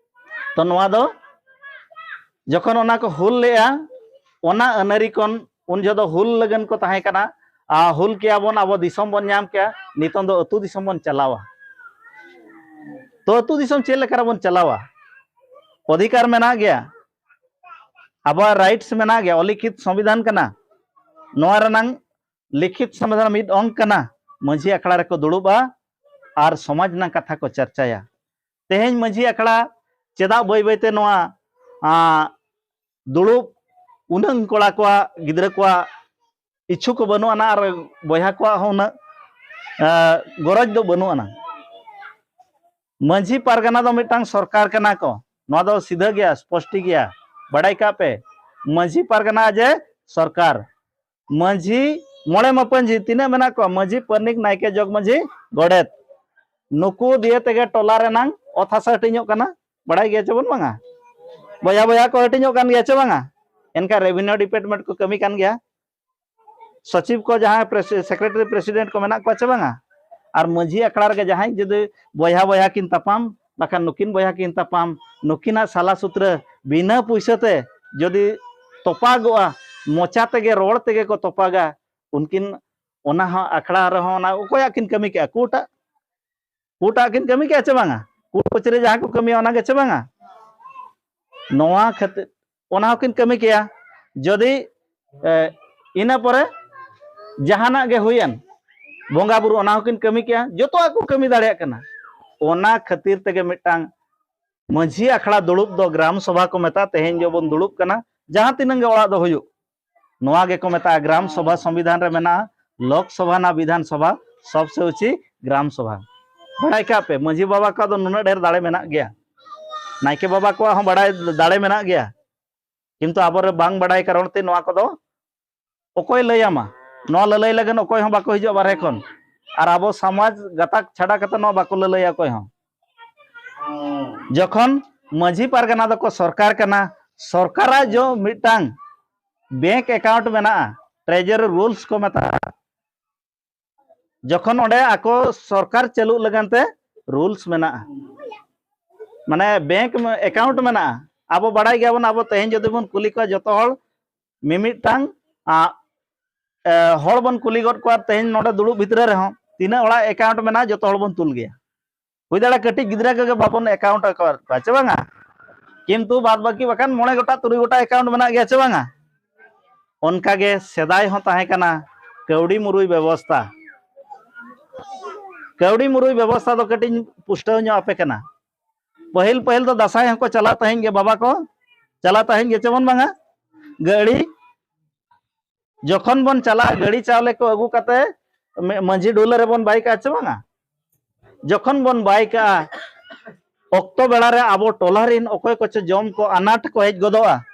ᱛᱚ ᱱᱚᱣᱟ ᱫᱚ ᱡᱚᱠᱷᱚᱱ ᱚᱱᱟ ᱠᱚ ᱦᱩᱞ ᱞᱮᱜᱼᱟ, ᱚᱱᱟ ᱟᱹᱱᱟᱹᱨᱤ ᱠᱷᱚᱱ ᱩᱱ ᱡᱚᱦᱚᱜ ᱫᱚ ᱦᱩᱞ ᱞᱟᱹᱜᱤᱫ ᱠᱚ ᱛᱟᱦᱮᱸ ᱠᱟᱱᱟ᱾ ᱟᱨ ᱦᱩᱞ ᱠᱮᱭᱟ ᱵᱚᱱ, ᱟᱵᱚ ᱫᱤᱥᱚᱢ ᱵᱚᱱ ᱧᱟᱢ ᱠᱮᱭᱟ, ᱱᱤᱛᱚᱝ ᱫᱚ ᱟᱹᱛᱩ ᱫᱤᱥᱚᱢ ᱵᱚᱱ ᱪᱟᱞᱟᱣᱟ᱾ ᱛᱚ ᱟᱹᱛᱩ ᱫᱤᱥᱚᱢ ᱪᱮᱫ ᱞᱮᱠᱟ ᱨᱮᱵᱚᱱ ᱪᱟᱞᱟᱣᱟ? ᱚᱫᱷᱤᱠᱟᱨ ᱢᱮᱱᱟᱜ ᱜᱮᱭᱟ, ᱟᱵᱚᱣᱟᱜ ᱨᱟᱭᱤᱴᱥ ᱢᱮᱱᱟᱜ ᱜᱮᱭᱟ, ᱚᱞᱤᱠᱷᱤᱛ ᱥᱚᱝᱵᱤᱫᱷᱟᱱ ᱠᱟᱱᱟ᱾ ᱱᱚᱣᱟ ᱨᱮᱱᱟᱝ ᱞᱤᱠᱷᱤᱛ ᱥᱚᱝᱵᱤᱫᱷᱟᱱ ᱢᱤᱫ ᱚᱝ ᱠᱟᱱᱟ᱾ ᱢᱟᱹᱡᱷᱤ ᱟᱠᱷᱲᱟ ᱨᱮᱠᱚ ᱫᱩᱲᱩᱵᱼᱟ ᱟᱨ ᱥᱚᱢᱟᱡᱽ ᱨᱮᱱᱟᱜ ᱠᱟᱛᱷᱟ ᱠᱚ ᱪᱟᱨᱪᱟᱭᱟ᱾ ᱛᱮᱦᱮᱧ ᱢᱟᱹᱡᱷᱤ ᱟᱠᱷᱲᱟ ᱪᱮᱫᱟᱜ ᱵᱟᱹᱭ ᱵᱟᱹᱭᱛᱮ ᱱᱚᱣᱟ ᱫᱩᱲᱩᱵ ᱩᱱᱟᱹᱝ ᱠᱚᱲᱟ ᱠᱚᱣᱟᱜ, ᱜᱤᱫᱽᱨᱟᱹ ᱠᱚᱣᱟᱜ ᱤᱪᱪᱷᱩ ᱠᱚ ᱵᱟᱹᱱᱩᱜ ᱟᱱᱟ ᱟᱨ ᱵᱚᱭᱦᱟ ᱠᱚᱣᱟᱜ ᱦᱚᱸ ᱩᱱᱟᱹᱜ ᱜᱚᱨᱚᱡᱽ ᱫᱚ ᱵᱟᱹᱱᱩᱜ ᱟᱱᱟ᱾ ᱢᱟᱹᱡᱷᱤ ᱯᱟᱨᱜᱟᱱᱟ ᱫᱚ ᱢᱤᱫᱴᱟᱝ ᱥᱚᱨᱠᱟᱨ ᱠᱟᱱᱟ ᱠᱚ᱾ ᱱᱚᱣᱟ ᱫᱚ ᱥᱤᱫᱷᱟᱹ ᱜᱮᱭᱟ, ᱥᱯᱚᱥᱴᱤ ᱜᱮᱭᱟ, ᱵᱟᱲᱟᱭ ᱠᱟᱜ ᱯᱮ᱾ ᱢᱟᱹᱡᱷᱤ ᱯᱟᱨᱜᱟᱱᱟ ᱡᱮ ᱥᱚᱨᱠᱟᱨ, ᱢᱟᱹᱡᱷᱤ, ᱢᱚᱬᱮ ᱢᱟᱹᱯᱟᱹᱧᱡᱷᱤ ᱛᱤᱱᱟᱹᱜ ᱢᱮᱱᱟᱜ ᱠᱚᱣᱟ, ᱢᱟᱹᱡᱷᱤ, ᱯᱟᱨᱟᱱᱤᱠ, ᱱᱟᱭᱠᱮ, ᱡᱚᱜᱽ ᱢᱟᱹᱡᱷᱤ, ᱜᱚᱰᱮᱛ, ᱱᱩᱠᱩ ᱫᱤᱭᱮ ᱛᱮᱜᱮ ᱴᱚᱞᱟ ᱨᱮᱱᱟᱝ ᱚᱛ ᱦᱟᱥᱟ ᱦᱟᱹᱴᱤᱧᱚᱜ ᱠᱟᱱᱟ᱾ ᱵᱟᱲᱟᱭ ᱜᱮᱭᱟ ᱪᱮ ᱵᱚᱱ ᱵᱟᱝᱟ? ᱵᱚᱭᱦᱟ ᱵᱚᱭᱦᱟ ᱠᱚ ᱦᱟᱹᱴᱤᱧᱚᱜ ᱠᱟᱱ ᱜᱮᱭᱟ ᱪᱮ ᱵᱟᱝᱟ? ᱮᱱᱠᱷᱟᱱ ᱨᱮᱵᱷᱤᱱᱤᱭᱩ ᱰᱤᱯᱟᱨᱴᱢᱮᱱᱴ ᱠᱚ ᱠᱟᱹᱢᱤ ᱠᱟᱱ ᱜᱮᱭᱟ᱾ ᱥᱚᱪᱤᱵᱽ ᱠᱚ ᱡᱟᱦᱟᱸᱭ ᱥᱮᱠᱨᱮᱴᱟᱨᱤ ᱯᱨᱮᱥᱤᱰᱮᱱᱴ ᱠᱚ ᱢᱮᱱᱟᱜ ᱠᱚᱣᱟ ᱪᱮ ᱵᱟᱝᱟ? ᱟᱨ ᱢᱟᱹᱡᱷᱤ ᱟᱠᱷᱲᱟ ᱨᱮᱜᱮ ᱡᱟᱦᱟᱸᱭ ᱡᱩᱫᱤ ᱵᱚᱭᱦᱟ ᱵᱚᱭᱦᱟ ᱠᱤᱱ ᱛᱟᱯᱟᱢ, ᱵᱟᱠᱷᱟᱱ ᱱᱩᱠᱤᱱ ᱵᱚᱭᱦᱟ ᱠᱤᱱ ᱛᱟᱯᱟᱢ, ᱱᱩᱠᱤᱱᱟᱜ ᱥᱟᱞᱟ ᱥᱩᱛᱨᱟᱹ ᱵᱤᱱᱟᱹ ᱯᱩᱭᱥᱟᱹ ᱛᱮ ᱡᱩᱫᱤ ᱛᱚᱯᱟᱜᱚᱜᱼᱟ, ᱢᱚᱪᱟ ᱛᱮᱜᱮ, ᱨᱚᱲ ᱛᱮᱜᱮ ᱠᱚ ᱛᱚᱯᱟᱜᱟ, ᱩᱱᱠᱤᱱ ᱚᱱᱟ ᱦᱚᱸ ᱟᱠᱷᱲᱟ ᱨᱮᱦᱚᱸ ᱚᱱᱟ ᱚᱠᱚᱭᱟᱜ ᱠᱤᱱ ᱠᱟᱹᱢᱤ ᱠᱮᱜᱼᱟ? ᱠᱳᱨᱴᱟᱜ, ᱠᱳᱨᱴᱟᱜ ᱠᱤᱱ ᱠᱟᱹᱢᱤ ᱠᱮᱜᱼᱟ ᱪᱮ ᱵᱟᱝᱟ? ᱠᱳᱨᱴ ᱠᱚᱪᱟᱹᱨᱤ ᱡᱟᱦᱟᱸ ᱠᱚ ᱠᱟᱹᱢᱤᱭᱟ ᱚᱱᱟ ᱜᱮ ᱪᱮ ᱵᱟᱝᱟ? ᱱᱚᱣᱟ ᱠᱷᱟᱹᱛᱤᱨ ᱚᱱᱟ ᱦᱚᱸᱠᱤᱱ ᱠᱟᱹᱢᱤ ᱠᱮᱭᱟ᱾ ᱡᱩᱫᱤ ᱮ, ᱤᱱᱟᱹ ᱯᱚᱨᱮ ᱡᱟᱦᱟᱱᱟᱜ ᱜᱮ ᱦᱩᱭᱮᱱ, ᱵᱚᱸᱜᱟ ᱵᱩᱨᱩ, ᱚᱱᱟ ᱦᱚᱸᱠᱤᱱ ᱠᱟᱹᱢᱤ ᱠᱮᱭᱟ, ᱡᱚᱛᱚᱣᱟᱜ ᱠᱚ ᱠᱟᱹᱢᱤ ᱫᱟᱲᱮᱭᱟᱜ ᱠᱟᱱᱟ᱾ ᱚᱱᱟ ᱠᱷᱟᱹᱛᱤᱨ ᱛᱮᱜᱮ ᱢᱤᱫᱴᱟᱝ ᱢᱟᱹᱡᱷᱤ ᱟᱠᱷᱲᱟ ᱫᱩᱲᱩᱵ ᱫᱚ ᱜᱨᱟᱢ ᱥᱚᱵᱷᱟ ᱠᱚ ᱢᱮᱛᱟᱜᱼᱟ᱾ ᱛᱮᱦᱮᱧ ᱡᱮᱵᱚᱱ ᱫᱩᱲᱩᱵ ᱠᱟᱱᱟ, ᱡᱟᱦᱟᱸ ᱛᱤᱱᱟᱹᱜ ᱜᱮ ᱚᱲᱟᱜ ᱫᱚ ᱦᱩᱭᱩᱜ, ᱱᱚᱣᱟ ᱜᱮᱠᱚ ᱢᱮᱛᱟᱜᱼᱟ ᱜᱨᱟᱢ ᱥᱚᱵᱷᱟ᱾ ᱥᱚᱝᱵᱤᱫᱷᱟᱱ ᱨᱮ ᱢᱮᱱᱟᱜᱼᱟ, ᱞᱳᱠ ᱥᱚᱵᱷᱟ ᱱᱟ ᱵᱤᱫᱷᱟᱱ ᱥᱚᱵᱷᱟ, ᱥᱚᱵᱥᱮ ᱩᱪᱤ ᱜᱨᱟᱢ ᱥᱚᱵᱷᱟ᱾ ᱵᱟᱲᱟᱭ ᱠᱟᱜ ᱯᱮ, ᱢᱟᱹᱡᱷᱤ ᱵᱟᱵᱟ ᱠᱚᱣᱟᱜ ᱫᱚ ᱱᱩᱱᱟᱹᱜ ᱰᱷᱮᱨ ᱫᱟᱲᱮ ᱢᱮᱱᱟᱜ ᱜᱮᱭᱟ, ᱱᱟᱭᱠᱮ ᱵᱟᱵᱟ ᱠᱚᱣᱟᱜ ᱦᱚᱸ ᱵᱟᱲᱟᱭ ᱫᱟᱲᱮ ᱢᱮᱱᱟᱜ ᱜᱮᱭᱟ, ᱠᱤᱱᱛᱩ ᱟᱵᱚᱨᱮ ᱵᱟᱝ ᱵᱟᱲᱟᱭ ᱠᱟᱨᱚᱱ ᱛᱮ ᱱᱚᱣᱟ ᱠᱚᱫᱚ ᱚᱠᱚᱭ ᱞᱟᱹᱭ ᱟᱢᱟ? ᱱᱚᱣᱟ ᱞᱟᱹᱞᱟᱹᱭ ᱞᱟᱹᱜᱤᱫ ᱚᱠᱚᱭ ᱦᱚᱸ ᱵᱟᱠᱚ ᱦᱤᱡᱩᱜᱼᱟ ᱵᱟᱨᱦᱮ ᱠᱷᱚᱱ᱾ ᱟᱨ ᱟᱵᱚ ᱥᱚᱢᱟᱡᱽ ᱜᱟᱛᱟᱠ ᱪᱷᱟᱰᱟ ᱠᱟᱛᱮ ᱱᱚᱣᱟ ᱵᱟᱠᱚ ᱞᱟᱹᱞᱟᱹᱭᱟ ᱚᱠᱚᱭ ᱦᱚᱸ᱾ ᱡᱚᱠᱷᱚᱱ ᱢᱟᱹᱡᱷᱤ ᱯᱟᱨᱜᱟᱱᱟ ᱫᱚᱠᱚ ᱥᱚᱨᱠᱟᱨ ᱠᱟᱱᱟ, ᱥᱚᱨᱠᱟᱨᱟᱜ ᱡᱚ ᱢᱤᱫᱴᱟᱝ ᱵᱮᱝᱠ ᱮᱠᱟᱣᱩᱱᱴ ᱢᱮᱱᱟᱜᱼᱟ, ᱴᱨᱮᱡᱟᱨᱤ ᱨᱩᱞᱥ ᱠᱚ ᱢᱮᱛᱟᱜᱼᱟ᱾ ᱡᱚᱠᱷᱚᱱ ᱚᱸᱰᱮ ᱟᱠᱚ ᱥᱚᱨᱠᱟᱨ ᱪᱟᱹᱞᱩᱜ ᱞᱟᱹᱜᱤᱫ ᱛᱮ ᱨᱩᱞᱥ ᱢᱮᱱᱟᱜᱼᱟ, ᱢᱟᱱᱮ ᱵᱮᱝᱠ ᱮᱠᱟᱣᱩᱱᱴ ᱢᱮᱱᱟᱜᱼᱟ᱾ ᱟᱵᱚ ᱵᱟᱲᱟᱭ ᱜᱮᱭᱟᱵᱚᱱ, ᱟᱵᱚ ᱛᱮᱦᱮᱧ ᱡᱩᱫᱤ ᱵᱚᱱ ᱠᱩᱞᱤ ᱠᱚᱣᱟ ᱡᱚᱛᱚ ᱦᱚᱲ, ᱢᱤᱢᱤᱫᱴᱟᱝ ᱟ, ᱮ, ᱦᱚᱲ ᱵᱚᱱ ᱠᱩᱞᱤ ᱜᱚᱫ ᱠᱚᱣᱟ ᱛᱮᱦᱮᱧ ᱱᱚᱰᱮ ᱫᱩᱲᱩᱵ ᱵᱷᱤᱛᱨᱤ ᱨᱮᱦᱚᱸ ᱛᱤᱱᱟᱹᱜ ᱦᱚᱲᱟᱜ ᱮᱠᱟᱣᱩᱱᱴ ᱢᱮᱱᱟᱜᱼᱟ, ᱡᱚᱛᱚ ᱦᱚᱲ ᱵᱚᱱ ᱛᱩᱞ ᱜᱮᱭᱟ᱾ ᱦᱩᱭ ᱫᱟᱲᱮᱭᱟᱜᱼᱟ ᱠᱟᱹᱴᱤᱡ ᱜᱤᱫᱽᱨᱟᱹ ᱠᱚᱜᱮ ᱵᱟᱵᱚᱱ ᱮᱠᱟᱣᱩᱱᱴ ᱟᱠᱟᱫ ᱠᱚᱣᱟ, ᱪᱮ ᱵᱟᱝᱟ? ᱠᱤᱱᱛᱩ ᱵᱟᱫ ᱵᱟᱹᱠᱤ ᱵᱟᱠᱷᱟᱱ ᱢᱚᱬᱮ ᱜᱚᱴᱟ ᱛᱩᱨᱩᱭ ᱜᱚᱴᱟ ᱮᱠᱟᱣᱩᱱᱴ ᱢᱮᱱᱟᱜ ᱜᱮᱭᱟ, ᱪᱮ ᱵᱟᱝᱟ? ᱚᱱᱠᱟᱜᱮ ᱥᱮᱫᱟᱭ ᱦᱚᱸ ᱛᱟᱦᱮᱸ ᱠᱟᱱᱟ ᱠᱟᱹᱣᱰᱤ ᱢᱩᱨᱩᱭ ᱵᱮᱵᱚᱥᱛᱷᱟ᱾ ᱠᱟᱹᱣᱰᱤ ᱢᱩᱨᱩᱭ ᱵᱮᱵᱚᱥᱛᱷᱟ ᱫᱚ ᱠᱟᱹᱴᱤᱡ ᱤᱧ ᱯᱩᱥᱴᱟᱹᱣ ᱧᱚᱜ ᱟᱯᱮ ᱠᱟᱱᱟ᱾ ᱯᱟᱹᱦᱤᱞ ᱯᱟᱹᱦᱤᱞ ᱫᱚ ᱫᱟᱸᱥᱟᱭ ᱦᱚᱸᱠᱚ ᱪᱟᱞᱟᱜ ᱛᱟᱦᱮᱸᱫ ᱜᱮ, ᱵᱟᱵᱟ ᱠᱚ ᱪᱟᱞᱟᱜ ᱛᱟᱦᱮᱸᱫ ᱜᱮ, ᱪᱮ ᱵᱟᱝ ᱵᱟᱝᱟ? ᱜᱟᱹᱲᱤ ᱡᱚᱠᱷᱚᱱ ᱵᱚᱱ ᱪᱟᱞᱟᱜᱼᱟ, ᱜᱟᱹᱲᱤ ᱪᱟᱣᱞᱮ ᱠᱚ ᱟᱹᱜᱩ ᱠᱟᱛᱮ ᱢᱮ-, ᱢᱟᱹᱡᱷᱤ ᱰᱷᱩᱞᱟᱹ ᱨᱮᱵᱚᱱ ᱵᱟᱭ ᱠᱟᱜᱼᱟ, ᱪᱮ ᱵᱟᱝᱟ? ᱡᱚᱠᱷᱚᱱ ᱵᱚᱱ ᱵᱟᱭ ᱠᱟᱜᱼᱟ, ᱚᱠᱛᱚ ᱵᱮᱲᱟ ᱨᱮ ᱟᱵᱚ ᱴᱚᱞᱟ ᱨᱮᱱ ᱚᱠᱚᱭ ᱠᱚᱪᱚ ᱡᱚᱢ ᱠᱚ ᱟᱱᱟᱴ ᱠᱚ ᱦᱮᱡ ᱜᱚᱫᱚᱜᱼᱟ,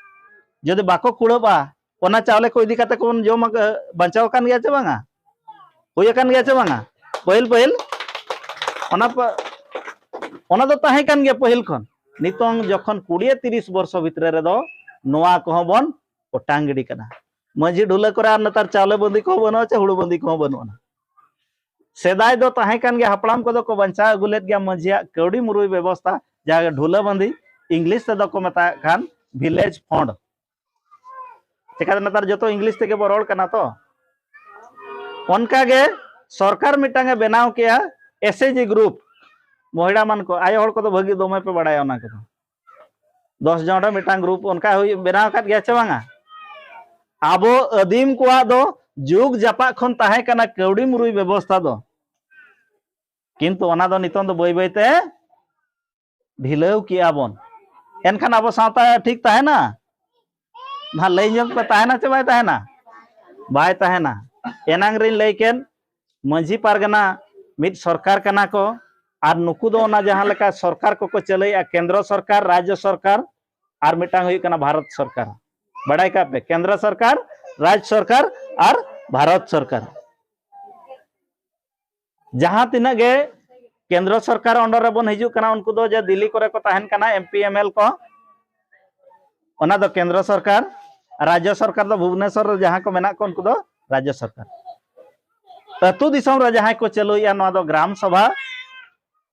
ᱡᱩᱫᱤ ᱵᱟᱠᱚ ᱠᱩᱲᱟᱹᱵᱼᱟ, ᱚᱱᱟ ᱪᱟᱣᱞᱮ ᱠᱚ ᱤᱫᱤ ᱠᱟᱛᱮ ᱠᱚᱵᱚᱱ ᱡᱚᱢ ᱟᱠᱟ-, ᱵᱟᱧᱪᱟᱣ ᱟᱠᱟᱱ ᱜᱮᱭᱟ ᱪᱮ ᱵᱟᱝᱟ? ᱦᱩᱭ ᱟᱠᱟᱱ ᱜᱮᱭᱟ ᱪᱮ ᱵᱟᱝᱟ? ᱯᱟᱹᱦᱤᱞ ᱯᱟᱹᱦᱤᱞ ᱚᱱᱟ ᱯᱟ-, ᱚᱱᱟ ᱫᱚ ᱛᱟᱦᱮᱸ ᱠᱟᱱ ᱜᱮᱭᱟ ᱯᱟᱹᱦᱤᱞ ᱠᱷᱚᱱ᱾ ᱱᱤᱛᱚᱝ ᱡᱚᱠᱷᱚᱱ ᱠᱩᱲᱤᱭᱮ ᱛᱤᱨᱤᱥ ᱵᱚᱨᱥᱚ ᱵᱷᱤᱛᱨᱤ ᱨᱮᱫᱚ ᱱᱚᱣᱟ ᱠᱚᱦᱚᱸ ᱵᱚᱱ ᱚᱴᱟᱝ ᱜᱤᱰᱤ ᱠᱟᱫᱟ᱾ ᱢᱟᱹᱡᱷᱤ ᱰᱷᱩᱞᱟᱹ ᱠᱚᱨᱮ ᱟᱨ ᱱᱮᱛᱟᱨ ᱪᱟᱣᱞᱮ ᱵᱟᱸᱫᱤ ᱠᱚᱦᱚᱸ ᱵᱟᱹᱱᱩᱜᱼᱟ, ᱪᱮ ᱦᱩᱲᱩ ᱵᱟᱸᱫᱤ ᱠᱚᱦᱚᱸ ᱵᱟᱹᱱᱩᱜᱼᱟ᱾ ᱥᱮᱫᱟᱭ ᱫᱚ ᱛᱟᱦᱮᱸ ᱠᱟᱱ ᱜᱮᱭᱟ, ᱦᱟᱯᱲᱟᱢ ᱠᱚᱫᱚ ᱠᱚ ᱵᱟᱧᱪᱟᱣ ᱟᱹᱜᱩ ᱞᱮᱫ ᱜᱮᱭᱟ ᱢᱟᱹᱡᱷᱤᱭᱟᱜ ᱠᱟᱹᱣᱰᱤ ᱢᱩᱨᱩᱭ ᱵᱮᱵᱚᱥᱛᱷᱟ, ᱡᱟᱦᱟᱸ ᱰᱷᱩᱞᱟᱹ ᱵᱟᱸᱫᱤ, ᱤᱝᱞᱤᱥ ᱛᱮᱫᱚ ᱠᱚ ᱢᱮᱛᱟᱜ ᱠᱟᱱ ᱵᱷᱤᱞᱮᱡᱽ ᱯᱷᱚᱱᱰ᱾ ᱪᱮᱠᱟᱛᱮ ᱱᱮᱛᱟᱨ ᱡᱚᱛᱚ ᱤᱝᱞᱤᱥ ᱛᱮᱜᱮ ᱵᱚ ᱨᱚᱲ ᱠᱟᱱᱟ ᱛᱚ᱾ ᱚᱱᱠᱟᱜᱮ ᱥᱚᱨᱠᱟᱨ ᱢᱤᱫᱴᱟᱝ ᱮ ᱵᱮᱱᱟᱣ ᱠᱮᱜᱼᱟ, ᱮᱥ ᱮᱪ ᱡᱤ ᱜᱨᱩᱯ, ᱢᱚᱦᱤᱞᱟ ᱢᱟᱱ ᱠᱚ, ᱟᱭᱳ ᱦᱚᱲ ᱠᱚᱫᱚ ᱵᱷᱟᱹᱜᱤ ᱫᱚᱢᱮ ᱯᱮ ᱵᱟᱲᱟᱭᱟ ᱚᱱᱟ ᱠᱚᱫᱚ᱾ ᱫᱚᱥ ᱡᱚᱱ ᱨᱮ ᱢᱤᱫᱴᱟᱝ ᱜᱨᱩᱯ ᱚᱱᱠᱟ ᱦᱩᱭ ᱵᱮᱱᱟᱣ ᱟᱠᱟᱫ ᱜᱮᱭᱟ ᱪᱮ ᱵᱟᱝᱟ? ᱟᱵᱚ ᱟᱹᱫᱤᱢ ᱠᱚᱣᱟᱜ ᱫᱚ ᱡᱩᱜᱽ ᱡᱟᱯᱟᱜ ᱠᱷᱚᱱ ᱛᱟᱦᱮᱸ ᱠᱟᱱᱟ ᱠᱟᱹᱣᱰᱤ ᱢᱩᱨᱩᱭ ᱵᱮᱵᱚᱥᱛᱷᱟ ᱫᱚ, ᱠᱤᱱᱛᱩ ᱚᱱᱟ ᱫᱚ ᱱᱤᱛᱚᱝ ᱫᱚ ᱵᱟᱹᱭ ᱵᱟᱹᱭ ᱛᱮ ᱰᱷᱤᱞᱟᱹᱣ ᱠᱮᱜᱼᱟ ᱵᱚᱱ᱾ ᱮᱱᱠᱷᱟᱱ ᱟᱵᱚ ᱥᱟᱶᱛᱟ ᱴᱷᱤᱠ ᱛᱟᱦᱮᱱᱟ? ᱢᱟ ᱞᱟᱹᱭ ᱧᱚᱜ ᱯᱮ, ᱛᱟᱦᱮᱱᱟ ᱪᱮ ᱵᱟᱭ ᱛᱟᱦᱮᱱᱟ? ᱵᱟᱭ ᱛᱟᱦᱮᱱᱟ᱾ ᱮᱱᱟᱝ ᱨᱤᱧ ᱞᱟᱹᱭ ᱠᱮᱫ, ᱢᱟᱹᱡᱷᱤ ᱯᱟᱨᱜᱟᱱᱟ ᱢᱤᱫ ᱥᱚᱨᱠᱟᱨ ᱠᱟᱱᱟ ᱠᱚ, ᱟᱨ ᱱᱩᱠᱩ ᱫᱚ ᱚᱱᱟ ᱡᱟᱦᱟᱸ ᱞᱮᱠᱟ ᱥᱚᱨᱠᱟᱨ ᱠᱚᱠᱚ ᱪᱟᱹᱞᱩᱭᱮᱫᱼᱟ, ᱠᱮᱱᱫᱨᱚ ᱥᱚᱨᱠᱟᱨ, ᱨᱟᱡᱽᱡᱚ ᱥᱚᱨᱠᱟᱨ, ᱟᱨ ᱢᱤᱫᱴᱟᱝ ᱦᱩᱭᱩᱜ ᱠᱟᱱᱟ ᱵᱷᱟᱨᱚᱛ ᱥᱚᱨᱠᱟᱨ᱾ ᱵᱟᱲᱟᱭ ᱠᱟᱜ ᱯᱮ, ᱠᱮᱱᱫᱨᱚ ᱥᱚᱨᱠᱟᱨ, ᱨᱟᱡᱽ ᱥᱚᱨᱠᱟᱨ ᱟᱨ ᱵᱷᱟᱨᱚᱛ ᱥᱚᱨᱠᱟᱨ᱾ ᱡᱟᱦᱟᱸ ᱛᱤᱱᱟᱹᱜ ᱜᱮ ᱠᱮᱱᱫᱨᱚ ᱥᱚᱨᱠᱟᱨ under ᱨᱮᱵᱚᱱ ᱦᱤᱡᱩᱜ ᱠᱟᱱᱟ, ᱩᱱᱠᱩ ᱫᱚ ᱡᱮ ᱫᱤᱞᱞᱤ ᱠᱚᱨᱮ ᱠᱚ ᱛᱟᱦᱮᱱ ᱠᱟᱱᱟ, M P M L ᱠᱚ, ᱚᱱᱟ ᱫᱚ ᱠᱮᱱᱫᱨᱚ ᱥᱚᱨᱠᱟᱨ᱾ ᱨᱟᱡᱽᱡᱚ ᱥᱚᱨᱠᱟᱨ ᱫᱚ ᱵᱷᱩᱵᱽᱱᱮᱥᱚᱨ ᱨᱮ ᱡᱟᱦᱟᱸ ᱠᱚ ᱢᱮᱱᱟᱜ ᱠᱚ, ᱩᱱᱠᱩ ᱫᱚ ᱨᱟᱡᱽᱡᱚ ᱥᱚᱨᱠᱟᱨ᱾ ᱟᱹᱛᱩ ᱫᱤᱥᱚᱢ ᱨᱮ ᱡᱟᱦᱟᱸᱭ ᱠᱚ ᱪᱟᱹᱞᱩᱭᱮᱫᱼᱟ, ᱱᱚᱣᱟ ᱫᱚ ᱜᱨᱟᱢ ᱥᱚᱵᱷᱟ᱾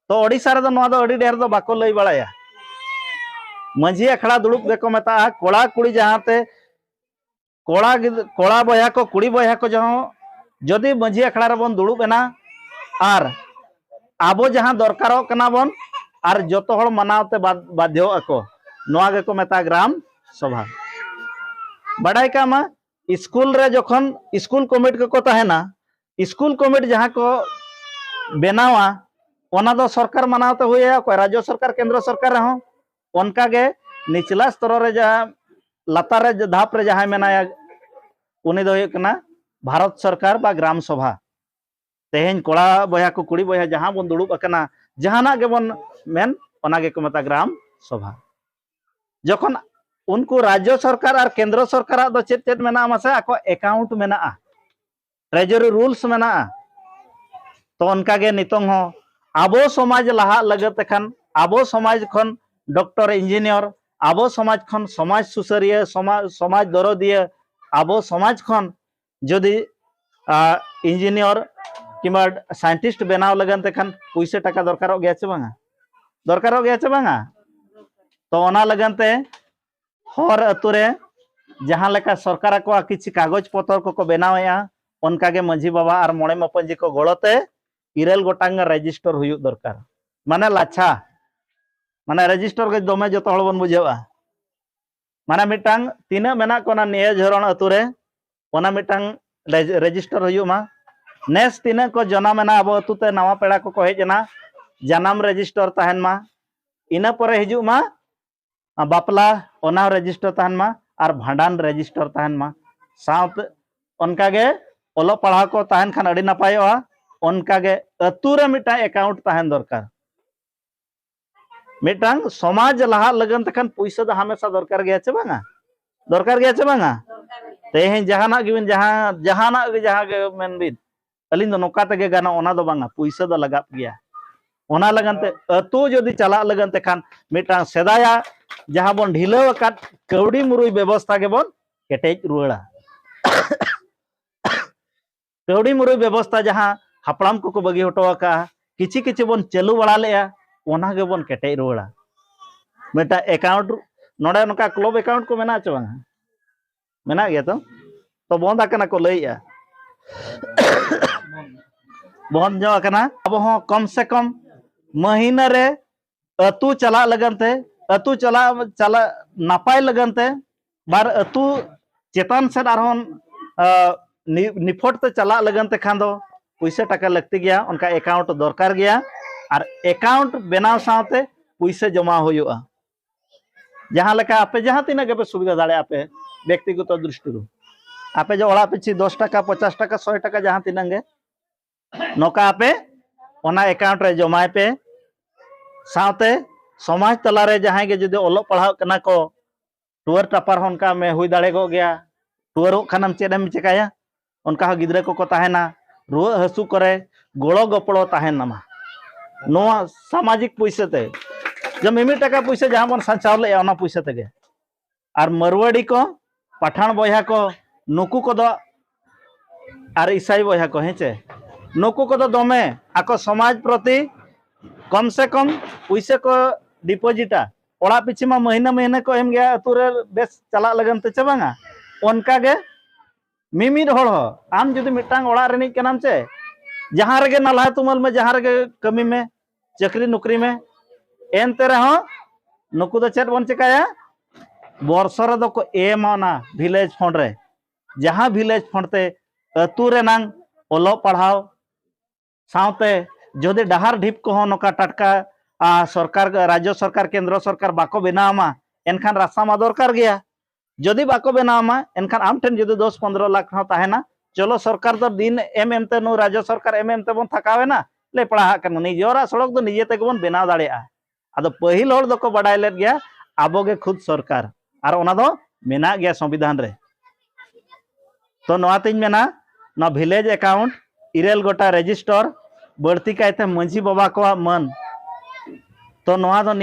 ᱛᱚ ᱳᱰᱤᱥᱟ ᱨᱮᱫᱚ ᱱᱚᱣᱟ ᱫᱚ ᱟᱹᱰᱤ ᱰᱷᱮᱨ ᱫᱚ ᱵᱟᱠᱚ ᱞᱟᱹᱭ ᱵᱟᱲᱟᱭᱟ᱾ ᱢᱟᱹᱡᱷᱤ ᱟᱠᱷᱲᱟ ᱫᱩᱲᱩᱵ ᱜᱮᱠᱚ ᱢᱮᱛᱟᱜᱼᱟ᱾ ᱠᱚᱲᱟ ᱠᱩᱲᱤ ᱡᱟᱦᱟᱸᱛᱮ ᱠᱚᱲᱟ ᱜᱤᱫ-, ᱠᱚᱲᱟ ᱵᱚᱭᱦᱟ ᱠᱚ, ᱠᱩᱲᱤ ᱵᱚᱭᱦᱟ ᱠᱚ ᱡᱚᱦᱚᱸ ᱡᱩᱫᱤ ᱢᱟᱹᱡᱷᱤ ᱟᱠᱷᱲᱟ ᱨᱮᱵᱚᱱ ᱫᱩᱲᱩᱵ ᱮᱱᱟ ᱟᱨ ᱟᱵᱚ ᱡᱟᱦᱟᱸ ᱫᱚᱨᱠᱟᱨᱚᱜ ᱠᱟᱱᱟ ᱵᱚᱱ ᱟᱨ ᱡᱚᱛᱚ ᱦᱚᱲ ᱢᱟᱱᱟᱣ ᱛᱮ ᱵᱟᱫ-, ᱵᱟᱫᱷᱭᱚᱜ ᱟᱠᱚ, ᱱᱚᱣᱟ ᱜᱮᱠᱚ ᱢᱮᱛᱟᱜᱼᱟ ᱜᱨᱟᱢ ᱥᱚᱵᱷᱟ᱾ ᱵᱟᱰᱟᱭ ᱠᱟᱜ ᱢᱟ, ᱥᱠᱩᱞ ᱨᱮ ᱡᱚᱠᱷᱚᱱ ᱥᱠᱩᱞ ᱠᱚᱢᱤᱴᱤ ᱠᱚᱠᱚ ᱛᱟᱦᱮᱱᱟ, ᱥᱠᱩᱞ ᱠᱚᱢᱤᱴᱤ ᱡᱟᱦᱟᱸ ᱠᱚ ᱵᱮᱱᱟᱣᱟ, ᱚᱱᱟ ᱫᱚ ᱥᱚᱨᱠᱟᱨ ᱢᱟᱱᱟᱣ ᱛᱮ ᱦᱩᱭ ᱟᱭᱟ, ᱚᱠᱚᱭ ᱨᱟᱡᱽᱡᱚ ᱥᱚᱨᱠᱟᱨ, ᱠᱮᱱᱫᱨᱚ ᱥᱚᱨᱠᱟᱨ ᱨᱮᱦᱚᱸ᱾ ᱚᱱᱠᱟᱜᱮ ᱱᱤᱪᱞᱟ ᱥᱛᱚᱨᱚ ᱨᱮ ᱡᱟᱦᱟᱸ ᱞᱟᱛᱟᱨ ᱨᱮ ᱫᱷᱟᱯ ᱨᱮ ᱡᱟᱦᱟᱸᱭ ᱢᱮᱱᱟᱭᱟ, ᱩᱱᱤ ᱫᱚ ᱦᱩᱭᱩᱜ ᱠᱟᱱᱟ ᱵᱷᱟᱨᱚᱛ ᱥᱚᱨᱠᱟᱨ ᱵᱟ ᱜᱨᱟᱢ ᱥᱚᱵᱷᱟ᱾ ᱛᱮᱦᱮᱧ ᱠᱚᱲᱟ ᱵᱚᱭᱦᱟ ᱠᱚ, ᱠᱩᱲᱤ ᱵᱚᱭᱦᱟ ᱡᱟᱦᱟᱸ ᱵᱚᱱ ᱫᱩᱲᱩᱵ ᱟᱠᱟᱱᱟ, ᱡᱟᱦᱟᱱᱟᱜ ᱜᱮᱵᱚᱱ ᱢᱮᱱ, ᱚᱱᱟ ᱜᱮᱠᱚ ᱢᱮᱛᱟᱜᱼᱟ ᱜᱨᱟᱢ ᱥᱚᱵᱷᱟ᱾ ᱡᱚᱠᱷᱚᱱ ᱩᱱᱠᱩ ᱨᱟᱡᱽᱡᱚ ᱥᱚᱨᱠᱟᱨ ᱟᱨ ᱠᱮᱱᱫᱨᱚ ᱥᱚᱨᱠᱟᱨᱟᱜ ᱫᱚ ᱪᱮᱫ ᱪᱮᱫ ᱢᱮᱱᱟᱜᱼᱟ ᱢᱟᱥᱮ? ᱟᱠᱚ ᱮᱠᱟᱣᱩᱱᱴ ᱢᱮᱱᱟᱜᱼᱟ, ᱴᱨᱮᱡᱟᱨᱤ ᱨᱩᱞᱥ ᱢᱮᱱᱟᱜᱼᱟ᱾ ᱛᱚ ᱚᱱᱠᱟᱜᱮ ᱱᱤᱛᱚᱝ ᱦᱚᱸ ᱟᱵᱚ ᱥᱚᱢᱟᱡᱽ ᱞᱟᱦᱟᱜ ᱞᱟᱹᱜᱤᱫ ᱛᱮᱠᱷᱟᱱ ᱟᱵᱚ ᱥᱚᱢᱟᱡᱽ ᱠᱷᱚᱱ ᱰᱚᱠᱴᱚᱨ, ᱤᱧᱡᱤᱱᱤᱭᱟᱨ, ᱟᱵᱚ ᱥᱚᱢᱟᱡᱽ ᱠᱷᱚᱱ ᱥᱚᱢᱟᱡᱽ ᱥᱩᱥᱟᱹᱨᱤᱭᱟᱹ, ᱥᱚᱢᱟᱡᱽ, ᱥᱚᱢᱟᱡᱽ ᱫᱚᱨᱚᱫᱤᱭᱟᱹ, ᱟᱵᱚ ᱥᱚᱢᱟᱡᱽ ᱠᱷᱚᱱ ᱡᱩᱫᱤ, ᱟ, ᱤᱧᱡᱤᱱᱤᱭᱟᱨ ᱠᱤᱝᱵᱟ ᱥᱟᱭᱮᱱᱴᱤᱥᱴ ᱵᱮᱱᱟᱣ ᱞᱟᱹᱜᱤᱫ ᱛᱮᱠᱷᱟᱱ ᱯᱩᱭᱥᱟᱹ ᱴᱟᱠᱟ ᱫᱚᱨᱠᱟᱨᱚᱜ ᱜᱮᱭᱟ ᱪᱮ ᱵᱟᱝᱟ? ᱫᱚᱨᱠᱟᱨᱚᱜ ᱜᱮᱭᱟ ᱪᱮ ᱵᱟᱝᱟ? ᱛᱚ ᱚᱱᱟ ᱞᱟᱹᱜᱤᱫ ᱛᱮ ᱦᱚᱨ ᱟᱹᱛᱩ ᱨᱮ ᱡᱟᱦᱟᱸ ᱞᱮᱠᱟ ᱥᱚᱨᱠᱟᱨ ᱟᱠᱚᱣᱟᱜ ᱠᱤᱪᱷᱤ ᱠᱟᱜᱚᱡᱽ ᱯᱚᱛᱚᱨ ᱠᱚᱠᱚ ᱵᱮᱱᱟᱣᱮᱫᱼᱟ, ᱚᱱᱠᱟᱜᱮ ᱢᱟᱹᱡᱷᱤ ᱵᱟᱵᱟ ᱟᱨ ᱢᱚᱬᱮ ᱢᱟᱯᱟᱹᱡᱷᱤ ᱠᱚ ᱜᱚᱲᱚ ᱛᱮ ᱤᱨᱟᱹᱞ ᱜᱚᱴᱟᱝ ᱨᱮᱡᱤᱥᱴᱚᱨ ᱦᱩᱭᱩᱜ ᱫᱚᱨᱠᱟᱨ᱾ ᱢᱟᱱᱮ ᱞᱟᱪᱷᱟ, ᱢᱟᱱᱮ ᱨᱮᱡᱤᱥᱴᱚᱨ ᱜᱮ ᱫᱚᱢᱮ ᱡᱚᱛᱚ ᱦᱚᱲ ᱵᱚᱱ ᱵᱩᱡᱷᱟᱹᱣᱟ᱾ ᱢᱟᱱᱮ ᱢᱤᱫᱴᱟᱝ ᱛᱤᱱᱟᱹᱜ ᱢᱮᱱᱟᱜ ᱠᱚ ᱚᱱᱟ ᱱᱤᱭᱟᱹ ᱡᱷᱚᱨᱚᱱ ᱟᱹᱛᱩ ᱨᱮ, ᱚᱱᱟ ᱢᱤᱫᱴᱟᱝ ᱨᱮᱡ-, ᱨᱮᱡᱤᱥᱴᱟᱨ ᱦᱩᱭᱩᱜ ᱢᱟ᱾ ᱱᱮᱥ ᱛᱤᱱᱟᱹᱜ ᱠᱚ ᱡᱚᱱᱟᱢ ᱮᱱᱟ ᱟᱵᱚ ᱟᱹᱛᱩ ᱛᱮ, ᱱᱟᱣᱟ ᱯᱮᱲᱟ ᱠᱚᱠᱚ ᱦᱮᱡ ᱮᱱᱟ, ᱡᱟᱱᱟᱢ ᱨᱮᱡᱤᱥᱴᱟᱨ ᱛᱟᱦᱮᱱ ᱢᱟ᱾ ᱤᱱᱟᱹ ᱯᱚᱨᱮ ᱦᱤᱡᱩᱜ ᱢᱟ ᱵᱟᱯᱞᱟ, ᱚᱱᱟ ᱦᱚᱸ ᱨᱮᱡᱤᱥᱴᱟᱨ ᱛᱟᱦᱮᱱ ᱢᱟ, ᱟᱨ ᱵᱷᱟᱸᱰᱟᱱ ᱨᱮᱡᱤᱥᱴᱟᱨ ᱛᱟᱦᱮᱱ ᱢᱟ᱾ ᱥᱟᱶᱛᱮ ᱚᱱᱠᱟᱜᱮ ᱚᱞᱚᱜ ᱯᱟᱲᱦᱟᱣ ᱠᱚ ᱛᱟᱦᱮᱱ ᱠᱷᱟᱱ ᱟᱹᱰᱤ ᱱᱟᱯᱟᱭᱚᱜᱼᱟ᱾ ᱚᱱᱠᱟᱜᱮ ᱟᱹᱛᱩ ᱨᱮ ᱢᱤᱫᱴᱟᱝ ᱮᱠᱟᱣᱩᱱᱴ ᱛᱟᱦᱮᱱ ᱫᱚᱨᱠᱟᱨ᱾ ᱢᱤᱫᱴᱟᱝ ᱥᱚᱢᱟᱡᱽ ᱞᱟᱦᱟᱜ ᱞᱟᱹᱜᱤᱫ ᱛᱮᱠᱷᱟᱱ ᱯᱩᱭᱥᱟᱹ ᱫᱚ ᱦᱟᱢᱮᱥᱟ ᱫᱚᱨᱠᱟᱨ ᱜᱮᱭᱟ ᱪᱮ ᱵᱟᱝᱟ? ᱫᱚᱨᱠᱟᱨ ᱜᱮᱭᱟ ᱪᱮ ᱵᱟᱝᱟ? ᱛᱮᱦᱮᱧ ᱡᱟᱦᱟᱱᱟᱜ ᱜᱮᱵᱤᱱ, ᱡᱟᱦᱟᱸ, ᱡᱟᱦᱟᱱᱟᱜ ᱜᱮ, ᱡᱟᱦᱟᱸ ᱜᱮ ᱢᱮᱱ ᱵᱤᱱ, ᱟᱹᱞᱤᱧ ᱫᱚ ᱱᱚᱝᱠᱟ ᱛᱮᱜᱮ ᱜᱟᱱᱚᱜ, ᱚᱱᱟ ᱫᱚ ᱵᱟᱝᱟ, ᱯᱩᱭᱥᱟᱹ ᱫᱚ ᱞᱟᱜᱟᱜ ᱜᱮᱭᱟ᱾ ᱚᱱᱟ ᱞᱟᱹᱜᱤᱫ ᱛᱮ ᱟᱹᱛᱩ ᱡᱩᱫᱤ ᱪᱟᱞᱟᱜ ᱞᱟᱹᱜᱤᱫ ᱛᱮ ᱠᱷᱟᱱ ᱢᱤᱫᱴᱟᱝ ᱥᱮᱫᱟᱭᱟᱜ ᱡᱟᱦᱟᱸ ᱵᱚᱱ ᱰᱷᱤᱞᱟᱹᱣ ᱟᱠᱟᱫ ᱠᱟᱹᱣᱰᱤ ᱢᱩᱨᱟᱹᱭ ᱵᱮᱵᱚᱥᱛᱷᱟ ᱜᱮᱵᱚᱱ ᱠᱮᱴᱮᱡ ᱨᱩᱣᱟᱹᱲᱟ᱾ ᱠᱟᱹᱣᱰᱤ ᱢᱩᱨᱟᱹᱭ ᱵᱮᱵᱚᱥᱛᱷᱟ ᱡᱟᱦᱟᱸ ᱦᱟᱯᱲᱟᱢ ᱠᱚᱠᱚ ᱵᱟᱹᱜᱤ ᱦᱚᱴᱚ ᱟᱠᱟᱫᱼᱟ, ᱠᱤᱪᱷᱤ ᱠᱤᱪᱷᱤ ᱵᱚᱱ ᱪᱟᱹᱞᱩ ᱵᱟᱲᱟ ᱞᱮᱫᱼᱟ, ᱚᱱᱟ ᱜᱮᱵᱚᱱ ᱠᱮᱴᱮᱡ ᱨᱩᱣᱟᱹᱲᱟ᱾ ᱢᱤᱫᱴᱟᱝ ᱮᱠᱟᱣᱩᱱᱴ, ᱱᱚᱰᱮ ᱱᱚᱝᱠᱟ ᱠᱞᱟᱵᱽ ᱮᱠᱟᱣᱩᱱᱴ ᱠᱚ ᱢᱮᱱᱟᱜ ᱪᱮ ᱵᱟᱝᱟ? ᱢᱮᱱᱟᱜ ᱜᱮᱭᱟ ᱛᱚ? ᱛᱚ ᱵᱚᱱᱫ ᱟᱠᱟᱱᱟ ᱠᱚ ᱞᱟᱹᱭᱮᱜᱼᱟ᱾ ᱵᱚᱱᱫ ᱧᱚᱜ ᱟᱠᱟᱱᱟ᱾ ᱟᱵᱚ ᱦᱚᱸ ᱠᱚᱢ ᱥᱮ ᱠᱚᱢ ᱢᱟᱹᱦᱤᱱᱟᱹ ᱨᱮ ᱟᱹᱛᱩ ᱪᱟᱞᱟᱜ ᱞᱟᱹᱜᱤᱫ ᱛᱮ, ᱟᱹᱛᱩ ᱪᱟᱞᱟᱜ, ᱪᱟᱞᱟᱜ ᱱᱟᱯᱟᱭ ᱞᱟᱹᱜᱤᱫ ᱛᱮ, ᱵᱟᱨ ᱟᱹᱛᱩ ᱪᱮᱛᱟᱱ ᱥᱮᱫ ᱟᱨᱦᱚᱸ, ᱟ, ᱱᱤ-, ᱱᱤᱯᱷᱚᱴ ᱛᱮ ᱪᱟᱞᱟᱜ ᱞᱟᱹᱜᱤᱫ ᱛᱮ ᱠᱷᱟᱱ ᱫᱚ ᱯᱩᱭᱥᱟᱹ ᱴᱟᱠᱟ ᱞᱟᱹᱠᱛᱤ ᱜᱮᱭᱟ, ᱚᱱᱠᱟ ᱮᱠᱟᱣᱩᱱᱴ ᱫᱚᱨᱠᱟᱨ ᱜᱮᱭᱟ᱾ ᱟᱨ ᱮᱠᱟᱣᱩᱱᱴ ᱵᱮᱱᱟᱣ ᱥᱟᱶᱛᱮ ᱯᱩᱭᱥᱟᱹ ᱡᱚᱢᱟ ᱦᱩᱭᱩᱜᱼᱟ᱾ ᱡᱟᱦᱟᱸ ᱞᱮᱠᱟ ᱟᱯᱮ ᱡᱟᱦᱟᱸ ᱛᱤᱱᱟᱹᱜ ᱜᱮᱯᱮ ᱥᱩᱵᱤᱫᱷᱟ ᱫᱟᱲᱮᱭᱟᱜᱼᱟ ᱯᱮ ᱵᱮᱠᱛᱤᱜᱚᱛᱚ ᱫᱨᱤᱥᱴᱤ ᱨᱮ, ᱟᱯᱮ ᱡᱮ ᱚᱲᱟᱜ ᱯᱤᱪᱷᱤ ᱫᱚᱥ ᱴᱟᱠᱟ, ᱯᱚᱧᱪᱟᱥ ᱴᱟᱠᱟ, ᱥᱚᱭ ᱴᱟᱠᱟ ᱡᱟᱦᱟᱸ ᱛᱤᱱᱟᱹᱜ ᱜᱮ ᱱᱚᱝᱠᱟ ᱟᱯᱮ ᱚᱱᱟ ᱮᱠᱟᱣᱩᱱᱴ ᱨᱮ ᱡᱚᱢᱟᱭ ᱯᱮ᱾ ᱥᱟᱶᱛᱮ ᱥᱚᱢᱟᱡᱽ ᱛᱟᱞᱟᱨᱮ ᱡᱟᱦᱟᱸᱭ ᱜᱮ ᱡᱩᱫᱤ ᱚᱞᱚᱜ ᱯᱟᱲᱦᱟᱜ ᱠᱟᱱᱟ ᱠᱚ, ᱴᱩᱣᱟᱹᱨ ᱴᱟᱯᱟᱨ ᱦᱚᱸ ᱚᱱᱠᱟ ᱢᱮ ᱦᱩᱭ ᱫᱟᱲᱮ ᱠᱚᱜ ᱜᱮᱭᱟ᱾ ᱴᱩᱣᱟᱹᱨᱚᱜ ᱠᱷᱟᱱᱮᱢ ᱪᱮᱫ ᱮᱢ ᱪᱮᱠᱟᱭᱟ? ᱚᱱᱠᱟ ᱦᱚᱸ ᱜᱤᱫᱽᱨᱟᱹ ᱠᱚᱠᱚ ᱛᱟᱦᱮᱱᱟ, ᱨᱩᱣᱟᱹᱜ ᱦᱟᱹᱥᱩ ᱠᱚᱨᱮ ᱜᱚᱲᱚ ᱜᱚᱯᱚᱲᱚ ᱛᱟᱦᱮᱱ ᱢᱟ᱾ ᱱᱚᱣᱟ ᱥᱟᱢᱟᱡᱤᱠ ᱯᱩᱭᱥᱟᱹ ᱛᱮ, ᱡᱮ ᱢᱤᱢᱤᱫ ᱴᱟᱠᱟ ᱯᱩᱭᱥᱟᱹ ᱡᱟᱦᱟᱸ ᱵᱚᱱ ᱥᱟᱧᱪᱟᱣ ᱞᱮᱜᱼᱟ, ᱚᱱᱟ ᱯᱩᱭᱥᱟᱹ ᱛᱮᱜᱮ᱾ ᱟᱨ ᱢᱟᱨᱣᱟᱲᱤ ᱠᱚ, ᱯᱟᱴᱷᱟᱱ ᱵᱚᱭᱦᱟ ᱠᱚ, ᱱᱩᱠᱩ ᱠᱚᱫᱚ, ᱟᱨ ᱤᱥᱟᱭ ᱵᱚᱭᱦᱟ ᱠᱚ, ᱦᱮᱸ ᱪᱮ, ᱱᱩᱠᱩ ᱠᱚᱫᱚ ᱫᱚᱢᱮ ᱟᱠᱚ ᱥᱚᱢᱟᱡᱽ ᱯᱨᱚᱛᱤ ᱠᱚᱢ ᱥᱮ ᱠᱚᱢ ᱯᱩᱭᱥᱟᱹ ᱠᱚ ᱰᱤᱯᱚᱡᱤᱴᱟ᱾ ᱚᱲᱟᱜ ᱯᱤᱪᱷᱤ ᱢᱟ ᱢᱟᱹᱦᱱᱟᱹ ᱢᱟᱹᱦᱱᱟᱹ ᱠᱚ ᱮᱢ ᱜᱮᱭᱟ, ᱟᱹᱛᱩ ᱨᱮ ᱵᱮᱥ ᱪᱟᱞᱟᱜ ᱞᱟᱹᱜᱤᱫ ᱛᱮ, ᱪᱮ ᱵᱟᱝᱟ? ᱚᱱᱠᱟ ᱜᱮ ᱢᱤᱢᱤᱫ ᱦᱚᱲ ᱦᱚᱸ, ᱟᱢ ᱡᱩᱫᱤ ᱢᱤᱫᱴᱟᱝ ᱚᱲᱟᱜ ᱨᱤᱱᱤᱡ ᱠᱟᱱᱟᱢ ᱪᱮ, ᱡᱟᱦᱟᱸ ᱨᱮᱜᱮ ᱱᱟᱞᱦᱟ ᱛᱩᱢᱟᱹᱞ ᱢᱮ, ᱡᱟᱦᱟᱸ ᱨᱮᱜᱮ ᱠᱟᱹᱢᱤ ᱢᱮ, ᱪᱟᱹᱠᱨᱤ ᱱᱚᱠᱨᱤ ᱢᱮ, ᱮᱱᱛᱮ ᱨᱮᱦᱚᱸ ᱱᱩᱠᱩ ᱫᱚ ᱪᱮᱫ ᱵᱚᱱ ᱪᱮᱠᱟᱭᱟ? ᱵᱚᱨᱥᱚ ᱨᱮᱫᱚ ᱠᱚ ᱮᱢᱟ ᱚᱱᱟ ᱵᱷᱤᱞᱮᱡᱽ ᱯᱷᱚᱱᱰ ᱨᱮ, ᱡᱟᱦᱟᱸ ᱵᱷᱤᱞᱮᱡᱽ ᱯᱷᱚᱱᱰ ᱛᱮ ᱟᱹᱛᱩ ᱨᱮᱱᱟᱝ ᱚᱞᱚᱜ ᱯᱟᱲᱦᱟᱣ ᱥᱟᱶᱛᱮ ᱡᱩᱫᱤ ᱰᱟᱦᱟᱨ ᱰᱷᱤᱯ ᱠᱚᱦᱚᱸ ᱱᱚᱝᱠᱟ ᱴᱟᱴᱠᱟ, ᱟ, ᱥᱚᱨᱠᱟᱨ, ᱨᱟᱡᱽᱡᱚ ᱥᱚᱨᱠᱟᱨ, ᱠᱮᱱᱫᱨᱚ ᱥᱚᱨᱠᱟᱨ ᱵᱟᱠᱚ ᱵᱮᱱᱟᱣ ᱟᱢᱟ, ᱮᱱᱠᱷᱟᱱ ᱨᱟᱥᱛᱟ ᱢᱟ ᱫᱚᱨᱠᱟᱨ ᱜᱮᱭᱟ᱾ ᱡᱩᱫᱤ ᱵᱟᱠᱚ ᱵᱮᱱᱟᱣ ᱟᱢᱟ, ᱮᱱᱠᱷᱟᱱ ᱟᱢ ᱴᱷᱮᱱ ᱡᱩᱫᱤ ᱫᱚᱥ ᱯᱚᱱᱫᱽᱨᱚ ᱞᱟᱠᱷ ᱦᱚᱸ ᱛᱟᱦᱮᱱᱟ, ᱪᱚᱞᱚ ᱥᱚᱨᱠᱟᱨ ᱫᱚ ᱫᱤᱱ ᱮᱢ ᱮᱢᱛᱮ, ᱱᱩᱭ ᱨᱟᱡᱽᱡᱚ ᱥᱚᱨᱠᱟᱨ ᱮᱢ ᱮᱢᱛᱮ ᱵᱚᱱ ᱛᱷᱟᱠᱟᱣ ᱮᱱᱟ, ᱞᱮ ᱯᱟᱲᱦᱟᱜ ᱠᱟᱱᱟ᱾ ᱱᱤᱡᱮᱨᱟᱜ ᱥᱚᱲᱚᱠ ᱫᱚ ᱱᱤᱡᱮ ᱛᱮᱜᱮ ᱵᱚᱱ ᱵᱮᱱᱟᱣ ᱫᱟᱲᱮᱭᱟᱜᱼᱟ᱾ ᱟᱫᱚ ᱯᱟᱹᱦᱤᱞ ᱦᱚᱲ ᱫᱚᱠᱚ ᱵᱟᱰᱟᱭ ᱞᱮᱫ ᱜᱮᱭᱟ, ᱟᱵᱚ ᱜᱮ ᱠᱷᱩᱫ ᱥᱚᱨᱠᱟᱨ, ᱟᱨ ᱚᱱᱟ ᱫᱚ ᱢᱮᱱᱟᱜ ᱜᱮᱭᱟ ᱥᱚᱝᱵᱤᱫᱷᱟᱱ ᱨᱮ᱾ ᱛᱚ ᱱᱚᱣᱟ ᱛᱤᱧ ᱢᱮᱱᱟ, ᱱᱚᱣᱟ ᱵᱷᱤᱞᱮᱡᱽ ᱮᱠᱟᱣᱩᱱᱴ ᱤᱨᱟᱹᱞ ᱜᱚᱴᱟ ᱨᱮᱡᱤᱥᱴᱚᱨ, ᱵᱟᱹᱲᱛᱤ ᱠᱟᱭᱛᱮ ᱢᱟᱹᱡᱷᱤ ᱵᱟᱵᱟ ᱠᱚᱣᱟᱜ ᱢᱟᱹᱱ, ᱛᱚ ᱱᱚᱣᱟ ᱫᱚ